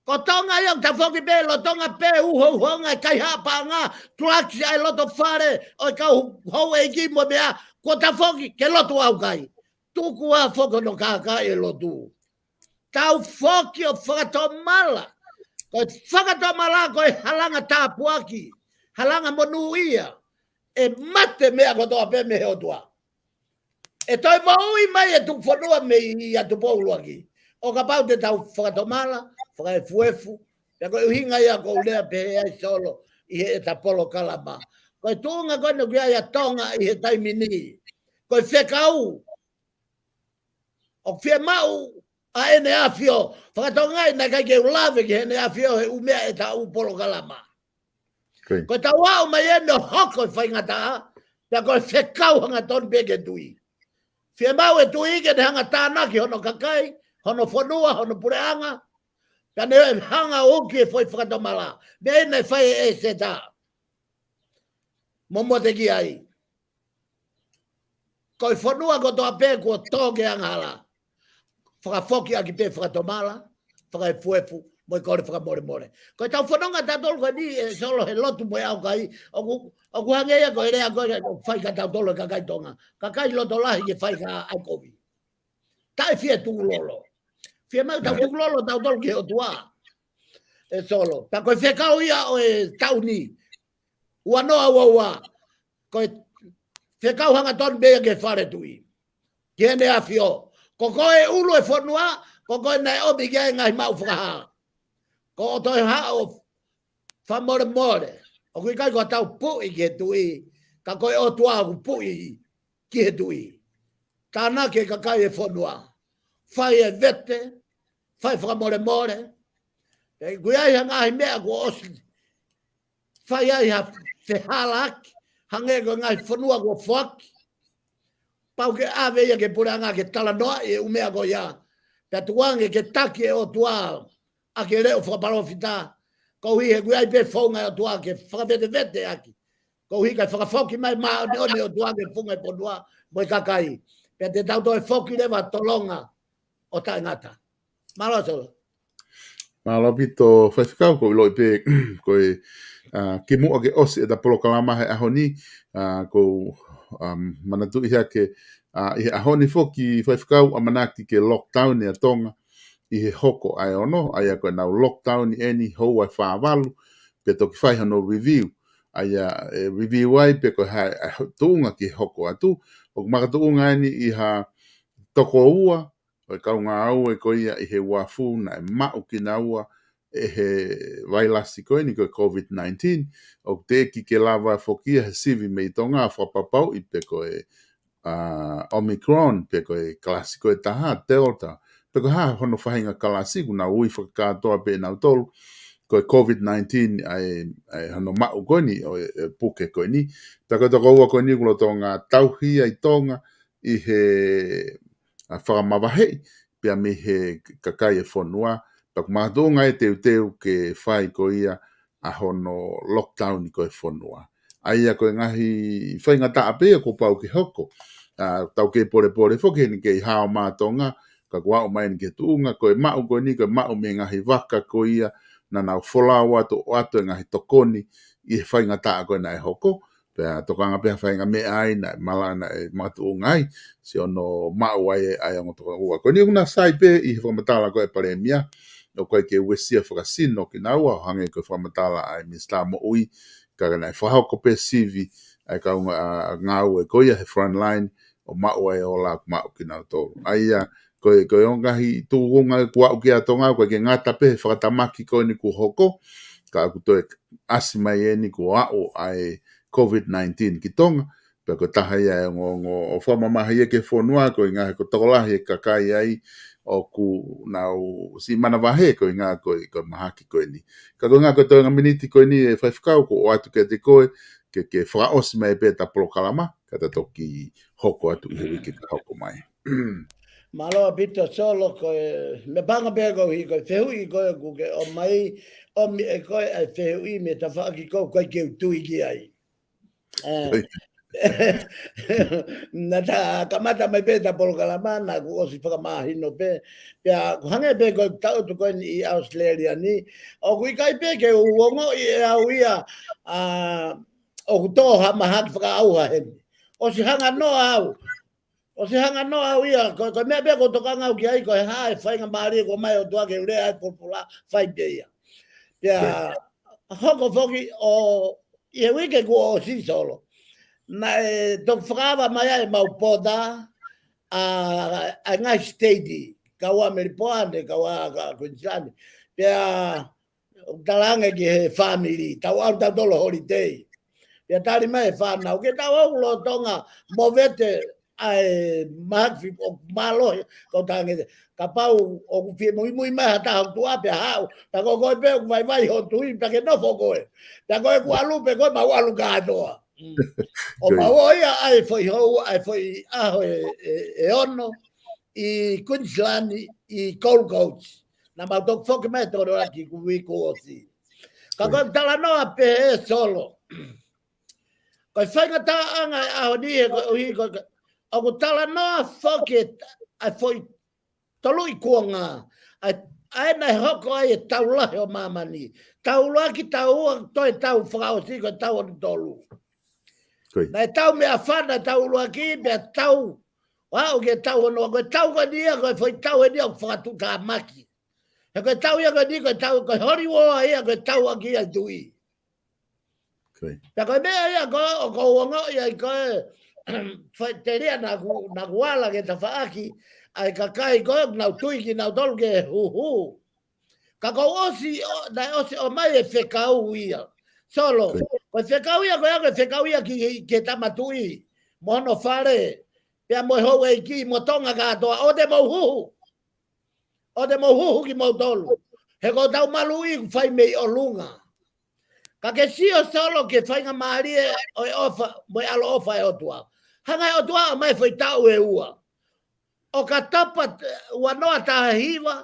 Ko Tonga ia, ʻoku tafoki pē ʻi Tonga pē, uhouhonga e kaihaʻa paʻanga, tulaki ai loto fale, ʻo e kau houʻeiki mo e meʻa, ko tafoki ke lotu ʻaukai. Tuku ā foki hono kākaaʻi e lotu. Tau foki ʻo fakatomala. Ko e fakatomala ko e halanga tāpuaki, halanga monūʻia. ʻE mate meʻa kotoa pē mei he ʻOtua. ʻE toe moʻui mai e tuku fonua mei ʻa Tupou ʻUluaki. ʻO kapau te tau fakatomala, fakaefuefu. Pea ko e ʻuhinga ia ʻoku ou lea pehē ai Solo ʻi heʻeta polokalama. Ko e tuʻunga ko eni ʻoku ʻi ai ʻa Tonga ʻi he taimi ni. Ko e fekau. ʻOku fiemaʻu ʻa ʻEne ʻAfio. Fakatokangaʻi naʻe ʻikai ke u lave ki heʻene ʻAfio he ʻū meʻa ʻeta ʻū polokalama. Ko ʻetau aʻu mai eni ʻo hoko e faingataʻa, pea ko e fekau hangatonu pē ki he tuʻi. Fiemaʻu e tuʻi ke ne hanga tānaki hono kakai, hono fonua, hono puleʻanga, pea ne hanga ʻo uki e foʻi fakatomala. Meʻa ia naʻe fai ʻe ʻEseta. Mo mote ki ai. Ko e fonua kotoa pē kuo tō ki he angahala. Fakafoki ʻaki pē fakatomala, fakaefuefu, mo e kole fakamolemole. Ko ʻetau fononga tautolu ko eni ʻe Solo he lotu mo e ʻaukai, ʻoku, ʻoku hangē ia ko e lea ko ē ʻoku fai kia tautolu e kakai Tonga. Kakai loto lahi ke fai ka ai kovi. Taʻe fie tukulolo. Fiemaʻu tau tukulolo tautolu ki he ʻOtua. ʻE Solo. Pea ko e fekau ia ʻo e taʻu ni. Ua noa ua ua. Ko e fekau hangatonu pē ia ki he fale tuʻi. Ki heʻene ʻAfio. Ko koe ʻulu e fonua, ko koe naʻe ʻomi ki ai e ngaahi maʻu fakahā. Ko ʻoto e haʻo fakamolemole. ʻOku ʻikai ko ʻetau puʻi ki he tuʻi, ka ko e ʻOtua ʻoku puʻi ki he tuʻi. Tānaki e kakai e fonua. Fai e vete, fai fakamolemole. ʻOku ʻi ai ha ngaahi meʻa kuo ʻosi. Fai ai ha fehālaaki, hangē ko e ngaahi fonua kuo foaki. Pau ke ʻave ia ki he puleʻanga ke talanoaʻi e ʻū meʻa ko ia. Pea tuku ange ke taki e ʻOtua ʻaki e leʻo fakapalōfita. Koeʻuhi he ʻoku ʻi ai pē founga e ʻOtua ke fakavetevete ʻaki. Koeʻuhi kae fakafoki mai māʻoniʻoni e ʻOtua ki he funga e fonua mo e kakai. Pea te tau toe foki leva tolonga ʻo taʻengata. Mālō Solo. Mālō ʻaupito Faifekau, ʻoku ou ʻiloʻi pē ko e, ʻa, kimuʻa ke ʻosi ʻeta polokalama he ʻaho ni, ʻa, ʻoku ou, ʻa, manatuʻi hake, ʻa, ʻi he ʻaho ni foki Faifekau ʻamanaki ke lockdown ʻa Tonga ʻi he hoko ʻa e ono, ʻa ia ko ʻenau lockdown ʻeni houa ʻe fā valu, pea toki fai hono review. ʻA ia ʻe review ai pe ko e hā e tuʻunga ki he hoko atu. ʻOku makatuʻunga ʻeni ʻi ha toko ua ʻo e kau ngāue ko ia ʻi he uafu naʻe maʻu kinaua ʻe he vailasi ko eni ko e COVID nineteen. ʻOku teʻeki ke lava foki ia he sivi mei Tonga fakapapauʻi pe ko e, ʻa, Omicron, pe ko e kalasi ko e taha, Delta, pe ko e hā hono faʻahinga kalasi, ʻoku nau ui fakakātoa pē ʻe nautolu ko e COVID nineteen, ʻa e, ʻa e hono maʻu ko eni ʻo e, e puke ko eni. Pea ko e toko ua ko eni ʻoku lolotonga tauhi ai Tonga ʻi he, ʻa, fakamavaheʻi pea mei he kakai e fonua, pea ʻoku makatuʻunga e teuteu ke fai ko ia ʻa hono lockdown ko e fonua. ʻA ia ko e ngaahi faingataʻa pē ia kuo pau ke hoko. ʻA, tau kei polepole foki heni kei hao mā Tonga, ka kuo aʻu mai eni ki he tuʻunga, ko e maʻu ko eni, ko e maʻu mei he ngaahi vaka ko ia naʻa nau folau atu, ʻoatu e ngaahi tokoni ʻi he faingataʻa ko ē naʻe hoko. Pea tokanga pē ha faʻahinga meʻa ai naʻe mala naʻe makatuʻunga ai, siʻono maʻu ai ʻa e ongo toko ua. Ko eni ʻoku na sai pē ʻi he fakamatala ko e Palēmia, ʻoku ʻikai ke uesia fakasino kinaua, ʻo hangē ko e fakamatala ʻa e Minisitā Moʻui, ka naʻe fakahoko pē sivi ʻa e kau ngā-, ngāue ko ia he frontline, ʻo maʻu ai ʻo la maʻu kinautolu. ʻA ia, ko e, ko e ongo ngaahi tuʻunga kuo aʻu ki ai ʻa Tonga, ʻoku ʻikai ke ngata pē he fakatamaki ko eni kuo hoko, ka ʻoku toe ʻasi mai eni kuo aʻu ʻa e COVID nineteen ki Tonga, pea ko e taha ia e ongoongo ʻoku fakamamahi ia ki he fonua, koeʻuhinga he ko e tokolahi e kakai ai ʻoku nau siʻi manavahē koeʻuhinga ko e, ko e mahaki ko eni. Ka koeʻuhinga ko e toenga miniti ko eni ʻe Faifekau, ʻoku ou ʻoatu kiate koe, ke, ke fakaʻosi mai pē ʻeta polokalama, ka ta toki hoko atu ʻi he uike ka hoko mai. Mālō ʻaupito Solo, ko e meʻapango pē koeʻuhi ko e fehuʻi ko ē kuo ke ʻomai, ʻomi ʻe koe ʻa e fehuʻi mei he tafaʻaki ko ē ʻoku ʻikai ke u tui ki ai. Ē, naʻa ta kamata mai pē ʻeta polokalama, naʻa ku ʻosi fakamahino pē. Pea ʻoku hangē pē ko e taʻutu ko eni ʻi ʻAositelēlia ni, ʻoku ʻikai pē ke u ongoʻi ʻe au ia, ʻa, ʻoku tō ha mahaki fakaʻauha heni. ʻOsi hanga noa au. ʻOsi hanga noa au ia, ko, ko e meʻa pē ʻoku ou tokanga au ki ai, ko e hā e faingamālie kuo ʻomai ʻe he ʻOtua ke u lea ai e folofola, fai pē ia. Pea, hoko foki ʻo, ʻi he uike kuo ʻosi Solo. Naʻe toki fakaava mai ai ʻemau pota, ʻa, ʻa e ngaahi state, kau ʻa Melipoane, kau ʻa, ka Queensland. Pea, ʻoku talaange ki he fāmili, tau ʻalu tautolu holiday. Pea tali mai e fānau, ke tau ō lolotonga movete ʻa e mahaki ʻoku mālohi, kau talaange, kapau ʻoku fie muimui mai ha taha ʻo tuʻa pea haʻu, pea ko koe pē ʻoku vaivai ho tui, pea ke nofo koe. Pea ko ʻeku ʻalu pē ko ē mau ʻalu kātoa. Mm. ʻO mau ō ia ʻa e foʻi hou, ʻa e foʻi ʻaho ʻe, ʻe, ʻe ono, ʻi Queensland, ʻi Gold Coast. Naʻa mau toki foki mai tolo aki kuo ʻosi. Ka ko e talanoa pē ʻe Solo. Ko e faingataʻaʻanga ʻo e ʻaho ni he koeʻuhi ko e, ʻoku talanoa foki ʻa e foʻi toluʻi kuonga. ʻA e, ʻa ē naʻe hoko ai e tau lahi ʻo māmani. Tau ʻuluaki, tau ua, toe tau fakaʻosi ko e tau ʻo tolu. Naʻe tau meʻafana tau ʻuluaki, pea tau ʻo aʻu ki he tau hono ua, ko e tau ko eni ia, ko e foʻi tau eni ia ʻoku fakatuʻutāmaki. He ko e tau ia ko eni, ko e tau, ko e Holy War ia, ko e tau ʻaki ia e tui. Pea ko e meʻa ia ko ē, ʻoku ou ongoʻi ai ko e, foʻi telia naʻa ku, naʻa ku ala ki he tafaʻaki, ʻa e kakai ko ē, naʻa nau tui kinautolu ke huhu. Ka kuo ʻosi, ʻo, naʻe ʻosi ʻomai e fekau ia. Solo, ko e fekau ia, ko e ʻa e fekau ia ki, ki he Tama Tuʻi, mo hono fale, pea mo e houʻeiki, mo Tonga kātoa, ʻoua te mou huhu. ʻOua te mou huhu kimoutolu. He ko ʻetau maluʻi ʻoku fai mei ʻolunga. Ka ke sio Solo ki he faingamālie ʻo e ʻofa, mo e ʻaloʻofa ʻa e ʻOtua. Hanga ʻe he ʻOtua ʻo ʻomai e foʻi tau ʻe ua. ʻOkatopa ua noa taha hiva,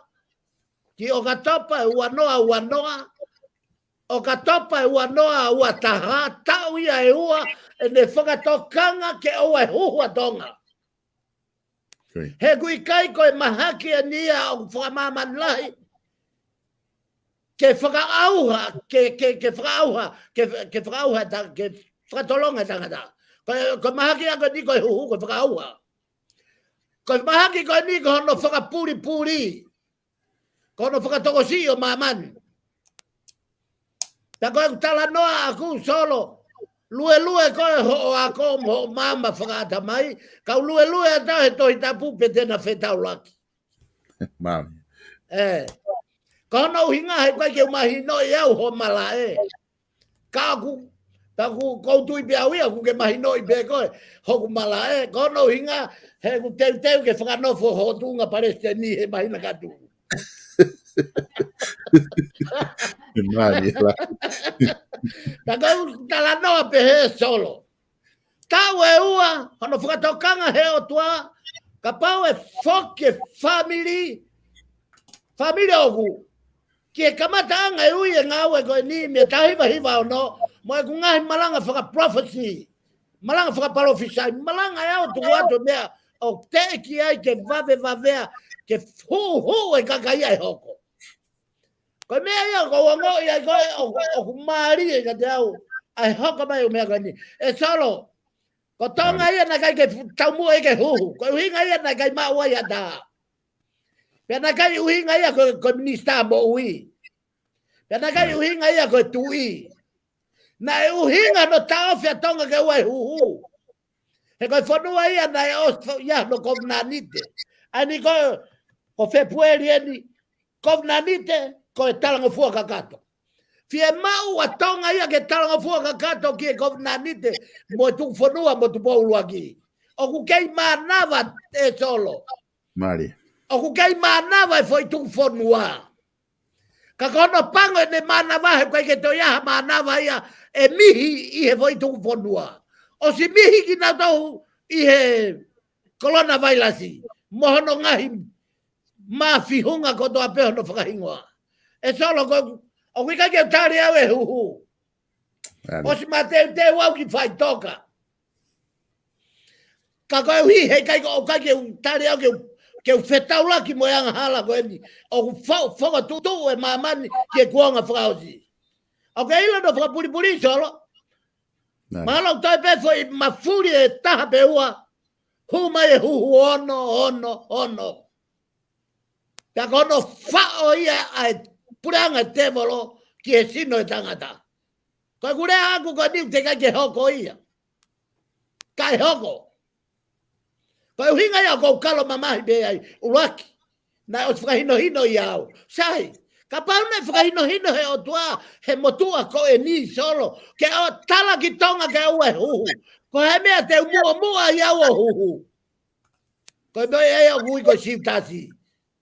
ki ʻOkatopa ua noa ua noa, ʻOkatopa ua noa ua taha, tau ia ʻe ua, ʻene fakatokanga ke ʻoua ʻe huhu ʻa Tonga. He ʻoku ʻikai ko e mahaki eni ia ʻoku fakamāmani lahi, ke fakaʻauha, ke, ke, ke fakaʻauha, ke, ke fakaʻauha, ta, ke fakatolonga e tangata. Ko e, ko e mahaki ia ko eni ko e huhu, ko e fakaʻauha. Ko e mahaki ko eni ko hono fakapulipuli. Ko hono fakatokosiʻi ʻo māmani. Pea ko ʻeku talanoa ʻaku Solo. Luelue ko ē hoʻo ako mo hoʻo maama fakaʻatamai. Kau luelue atu he Tohi Tapu pea te na fetaulaki. Mālie. Ē. Ko hono ʻuhinga he ʻoku ʻikai ke u mahinoʻi au hoʻo malaʻe. Ka ʻoku, ka ʻoku, ʻoku ou tui pē au ia, ʻoku ke mahinoʻi pē koe, hoku malaʻe, ko hono ʻuhinga, he ʻoku teuteu ke fakanofo ho tuʻunga palesiteni he māhina ka tuʻu. Mālie lahi. Ka ʻoku ou talanoa pē ʻe Solo. Tau ʻe ua, hono fakatokanga ʻe he ʻOtua, kapau ʻe foki e fāmili, fāmili ʻoku, ki he kamataʻanga e ui e ngāue ko eni mei he taha hiva hiva ono, mo ʻeku ngaahi malanga fakapalōfisai, malanga fakapalōfisai, malanga ʻe au tuku atu meʻa ʻoku teʻeki ai ke vavevavea, ke huhu e kakai ia ʻe hoko. Ko e meʻa ia ʻoku ou ongoʻi ai ko ē ʻoku, ʻoku mālie kiate au, ʻa e hoko mai ʻo e meʻa ko eni. ʻE Solo, ko Tonga ia naʻe ʻikai ke fu-, taumuʻa ia ke huhu. Ko e ʻuhinga ia naʻe ʻikai maʻu ai ha taha. Pea naʻe ʻikai ʻuhinga ia ko, ko e minisitā moʻui. Pea naʻe ʻikai ʻuhinga ia ko e tuʻi. Naʻe ʻuhinga hono taʻofi ʻa Tonga ke ʻoua ʻe huhu. He ko e fonua ia naʻe ʻosi ia hono kovinānite. ʻA eni ko, ko Fepueli eni, kovinānite, ko e talangofua kakato. Fiemaʻu ʻa Tonga ia ke talangofua kakato ki he kovinānite, mo e tuku fonua, mo Tupou ʻUluaki. ʻOku kei mānava ʻe Solo. Mālie. ʻOku kei mānava e foʻi tuku fonua. Ka ko hono pango ʻene mānava he ʻoku ʻikai ke toe ʻi ai ha mānava ia ʻe mihi ʻi he foʻi tuku fonua. ʻOsi mihi kinautolu ʻi he kolona vailasi. mo hono ngaahi mafihinga kotoa pē hono fakahingoa. ʻE Solo, ko ʻoku ʻikai ke u tali au e huhu. ʻOsi mateuteu au ki faʻitoka. Ka koeʻuhi he ʻikai ko ʻoku ʻikai ke u tali au ke u, ke u fetaulaki mo e angahala ko eni. ʻOku fo-, fokotuʻutuʻu e māmani ki he kuonga fakaʻosi. ʻOku ke ʻilo hono fakapulipuli, Solo? Mahalo ʻoku toe pē foʻi mafuli ʻe taha pe ua. Hū mai e huhu ono, ono, ono. Pea ko hono faʻo ia ʻa e puleʻanga e tēvolo ki he sino e tangata. Ko ʻeku lea ʻaku ko eni ʻoku teʻeki ke hoko ia. Kae hoko. Ko e ʻuhinga ia ʻoku ou kalo mamahi pē ai, ʻuluaki. Naʻe ʻosi fakahinohino ia au. Sai, kapau naʻe fakahinohino he ʻOtua, he motuʻa ko eni, Solo, ke ʻo tala ki Tonga ke ʻoua ʻe huhu. Ko e hā e meʻa te u muʻomuʻa ia ʻo huhu? Ko e meʻa ia ʻoku ui ko e Siutasi.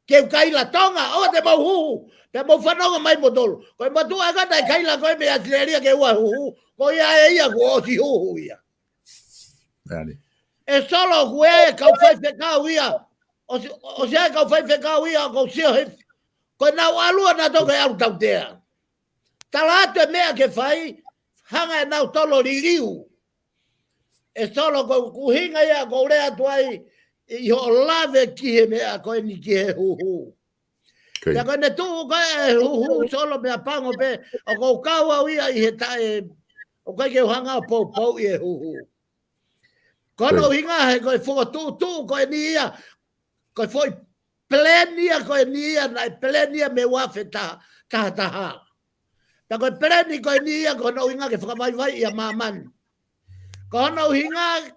Ke u kaila Tonga, ʻoua te mou huhu. Pea mou fanongo mai moutolu. Ko e motuʻa ʻe kata e kaila ko e meʻa ʻAositelēlia ke ʻoua ʻe huhu. Ko ia ē ia kuo ʻosi huhu ia. ʻE Solo, ko e kau faifekau ia. ʻOsi, ʻosi ʻa e kau faifekau ia, ʻoku ou sio he. Ko ʻenau ʻalu ʻanautolu ke ʻalu tautea. Tala atu e meʻa ke fai, hanga ʻe nautolu ʻo liliu. ʻE Solo, ko ʻeku ʻuhinga ia ʻoku ou lea atu ai, ʻi hoʻo lave ki he meʻa ko eni ki he huhu. Pea ko ʻene tuʻu ko e huhu, Solo, meʻapango pē, ʻoku ou kau au ia ʻi he taʻe, ʻoku ʻikai ke u hanga ʻo poupouʻi e huhu. Ko hono ʻuhinga he ko e fokotuʻutuʻu ko eni ia, ko e foʻi peleni ia ko eni ia, naʻe peleni ia mei he ua afe taha, taha taha. Pea ko e peleni ko eni ia, ko hono ʻuhinga ke fakavaivaiʻi ʻa māmani. Ko hono ʻuhinga,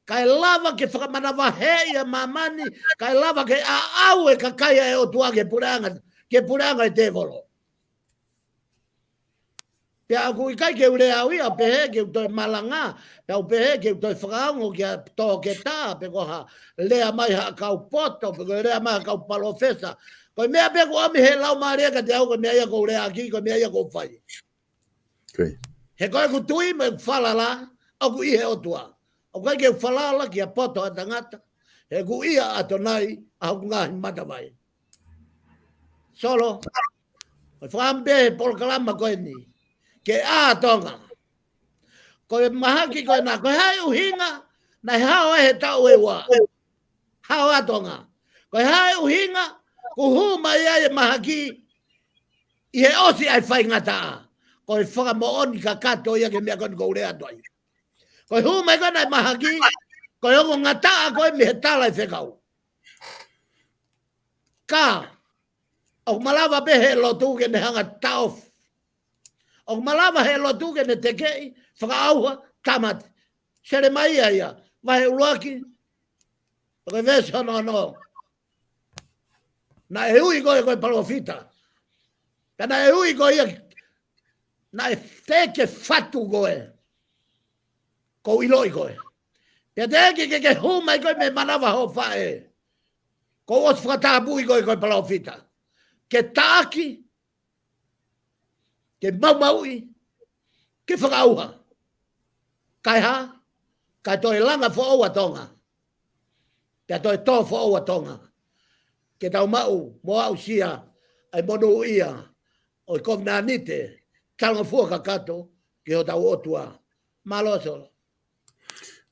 kae lava ke fakamanavahē ʻa māmani, kae lava ke ʻaʻau e kakai ʻa e ʻOtua ki he puleʻanga, ki he puleʻanga e tēvolo. Pea ʻoku ʻikai ke u lea au ia, pehē ke u toe malanga, pea u pehē ke u toe fakaongo kia Toketā, pe ko ha lea mai ha kau poto, pe ko e lea mai ha kau palōfesa. Ko e meʻa pē ʻoku ʻomi he Laumālie kiate au, ko e meʻa ia ʻoku ou lea ʻaki, ko e meʻa ia ʻoku ou fai. He ko ʻeku tui mo ʻeku falala, ʻoku ʻi he ʻOtua. ʻOku ʻikai ke u falala kia poto ʻa tangata, he ʻoku ʻia ʻAtonai ʻa hoku ngaahi matavai. Solo, ko e fakaʻamu pē he polokalama ko eni, ke ʻā Tonga. Ko e mahaki ko ena, ko e hā e ʻuhinga, naʻe hao ai he taʻu ʻe ua. Hao ʻa Tonga. Ko e hā e ʻuhinga, kuo hū mai ai e mahaki, ʻi he ʻosi ʻa e faingataʻa. Ko e fakamoʻoni kakato ia ki he meʻa ko eni ʻoku ou lea atu ai. Ko e hū mai ko ena e mahaki, ko e ongo ngataʻa ko e mei he tala e fekau. Ka, ʻoku malava pē he lotu ke ne hanga taʻofi. ʻOku malava he lotu ke ne tekeʻi, fakaʻauha, tāmate. Selemaia ia, vahe ʻuluaki, ko e veesi hono ono. Naʻe ui koe ko e palōfita. Pea naʻe ui koe ia, naʻe teʻeki ke fatu koe. ʻOku ou ʻiloʻi koe. Pea teʻeki ke ke hū mai koe mei he manava hoʻo faʻē. Kuo u ʻosi fakatapui koe ko e palōfita. Ke taʻaki, ke maumauʻi, ke fakaʻauha. Kae hā, kae toe langa foʻou ʻa Tonga. Pea toe tō foʻou ʻa Tonga. Ke tau maʻu, mo aʻusia, ʻa e monūʻia, ʻo e kovinānite, talangofua kakato, ki hotau ʻOtua. Mālō Solo.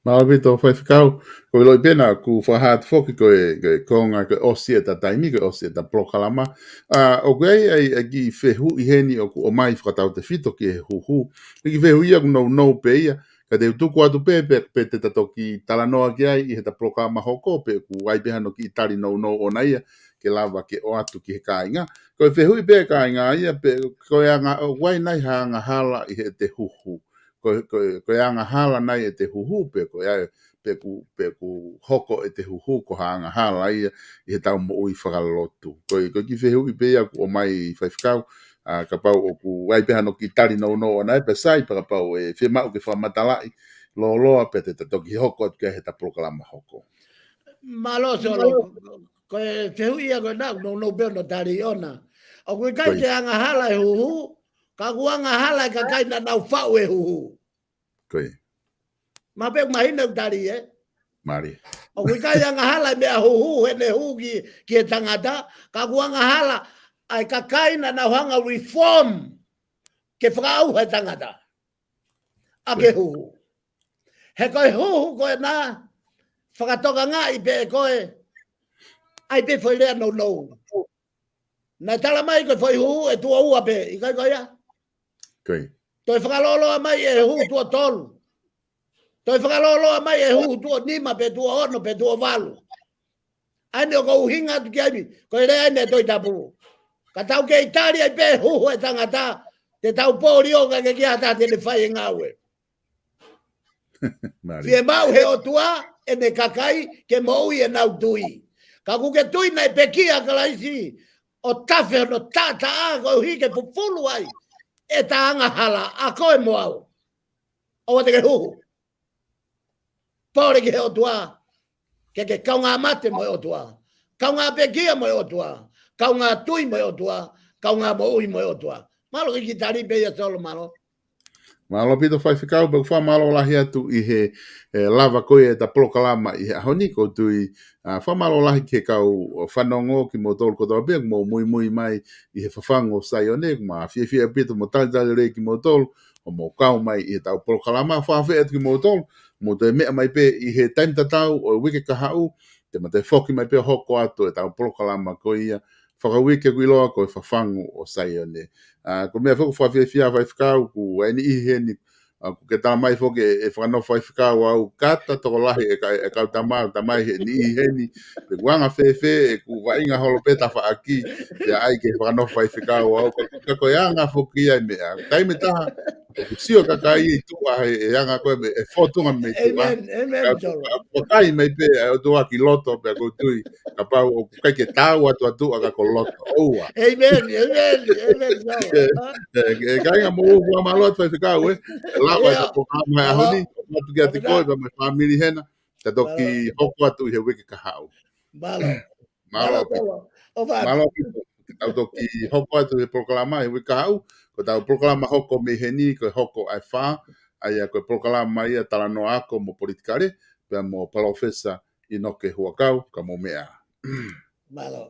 Mālō ʻaupito Faifekau, ʻoku ou ʻiloʻi pē naʻá ku fakahā atu foki ko e, ko e konga, ko e ʻosi ʻeta taimi, ko e ʻosi ʻeta polokalama. ʻA, ʻoku ʻi ai, ʻa e, ʻa e kiʻi fehuʻi heni ʻoku ʻomai fakatautefito ki he huhu. Ko e kiʻi fehuʻi ia ʻoku nounou pē ia, ka te u tuku atu pē, pē, pē te ta toki talanoa ki ai ʻi heʻeta polokalama hoko, pe ʻoku ʻi ai pē hano kiʻi tali nounou ʻona ia, ke lava ke ʻoatu ki he kāinga. Ko e fehuʻi pē kāinga ia, pe ko e anga, ʻoku ʻi ai nai ha angahala ʻi heʻete huhu. Ko, ko, ko e angahala nai ʻete huhu, pe ko e, pe ʻoku, pe ʻoku hoko ʻete huhu ko ha angahala ia ʻi heʻetau moʻui fakalotu. Ko e, ko e kiʻi fehuʻi pē ia ʻoku ʻomai Faifekau, ʻa, kapau ʻoku ʻi ai pē hano kiʻi tali nounou ʻona ia, pe sai, pe kapau ʻe fiemaʻu ke fakamatalaʻi lōloa, pea te ta toki hoko atu ki ai heʻeta polokalama hoko. Mālō Solo, ko e fehuʻi ia ko ena, nounou pē hono tali ʻona. ʻOku ʻikai ke angahala e huhu, ka ʻoku angahala e kakai naʻa nau faʻu e huhu. Ko ia. Mahalo pē ʻoku mahino ʻeku tali, ē? Mālie. ʻOku ʻikai angahala e meʻa huhu heʻene hū ki, ki he tangata, ka ʻoku angahala ʻa e kakai naʻa nau hanga reform ke fakaʻauha e tangata ʻaki e huhu. He ko e huhu ko ena, fakatokangaʻi pē ʻe koe, ʻai pē foʻi lea nounou. Naʻe tala mai ko e foʻi huhu ʻe tuʻo ua pē, ʻikai ko ia? Toe fakalōloa mai ʻe huhu tuʻo tolu. Toe fakalōloa mai ʻe huhu tuʻo nima pe tuʻo ono pe tuʻo valu. ʻA eni ʻoku ou ʻuhinga atu ki ai, ko e lea eni ʻa e Tohi Tapu. Ka tau kei tali ai pē huhu e tangata, te tau pōlio ka ke kia ta te ne fai e ngāue. Fiemaʻu he ʻOtua ʻene kakai ke moʻui ʻenau tui. Ka ʻoku ke tui naʻe pekia ʻa Kalaisi ʻo tafe hono taʻataʻa koeʻuhi ke fufulu ai ʻeta angahala ʻa koe mo au. ʻOua te ke huhu. Pole ki he ʻOtua, ke ke kaungā mate mo e ʻOtua, kaungā pekia mo e ʻOtua, kaungā tui mo e ʻOtua, kaungā moʻui mo e ʻOtua. Mālō ki he tali pē ia Solo, mālō. Mālō ʻaupito Faifekau, pea ʻoku fakamālō lahi atu ʻi he, e, lava ko ia ʻeta polokalama ʻi he ʻaho ni, ʻoku ou tui, a, fakamālō lahi ki he kau fanongo kimoutolu kotoa pē ʻoku mou muimui mai ʻi he fafangu ʻo Saione, ʻoku ma fiefia ʻaupito mo talitali lelei kimoutolu, ʻo mou kau mai ʻi heʻetau polokalama. Fakafeʻiloaki atu kimoutolu, mou toe meʻa mai pē ʻi he taimi tatau ʻo e uike kahaʻu, te ma toe foki mai pē ʻo hoko atu ʻetau polokalama ko ia fakauike ʻoku ʻiloa ko e fafangu ʻo Saione. A, ko e meʻa foki ʻoku fakafiefia Faifekau, ʻoku ʻi ai e niʻihi heni, a, ʻoku ke tala mai foki ʻe, ʻe fakanofo Faifekau au, kata tokolahi e ka-, e kau tama, tama ʻi he niʻihi heni, pe ʻoku anga fēfē, ʻeku vaʻinga holo pē tafaʻaki, pea ʻai ke fakanofo Faifekau au, ka, ka ko e anga foki ia e meʻa. Taimi ʻe taha, ʻoku sio e kakai ʻi tuʻa he, e anga ko ē mei, e fōtunga mei tuʻa. Amen, amen, Ka, Solo. ka, ka kai mai pē, ʻa e ʻOtua ki loto, pea ʻoku ou tui, kapau ʻoku ʻikai ke tau atu atu ʻa ka ko loto. ʻOua. Amen, amen, amen, Solo. E, e, kāinga, mou fakamālō atu Faifekau, e. E lau ai Ia. ko e polokalama he ʻaho ni, Mālō. ʻo atu ki ati Mālō. koe, pea mo e fāmili hena, ka toki Mālō. hoko atu ʻi he uike kahaʻu. Mālō. Mālō Mālō ʻaupito. Solo. ʻO vā. Mālō ʻaupito. Ke tau toki hoko atu he polokalama he uike kahaʻu, ko ʻetau polokalama hoko mei heni, ko e hoko ʻa e fā, ʻa ia ko e polokalama ia talanoa ako mo politikale, pea mo Palōfesa ʻInoke Huʻakau, ka mou meʻa. Mālō.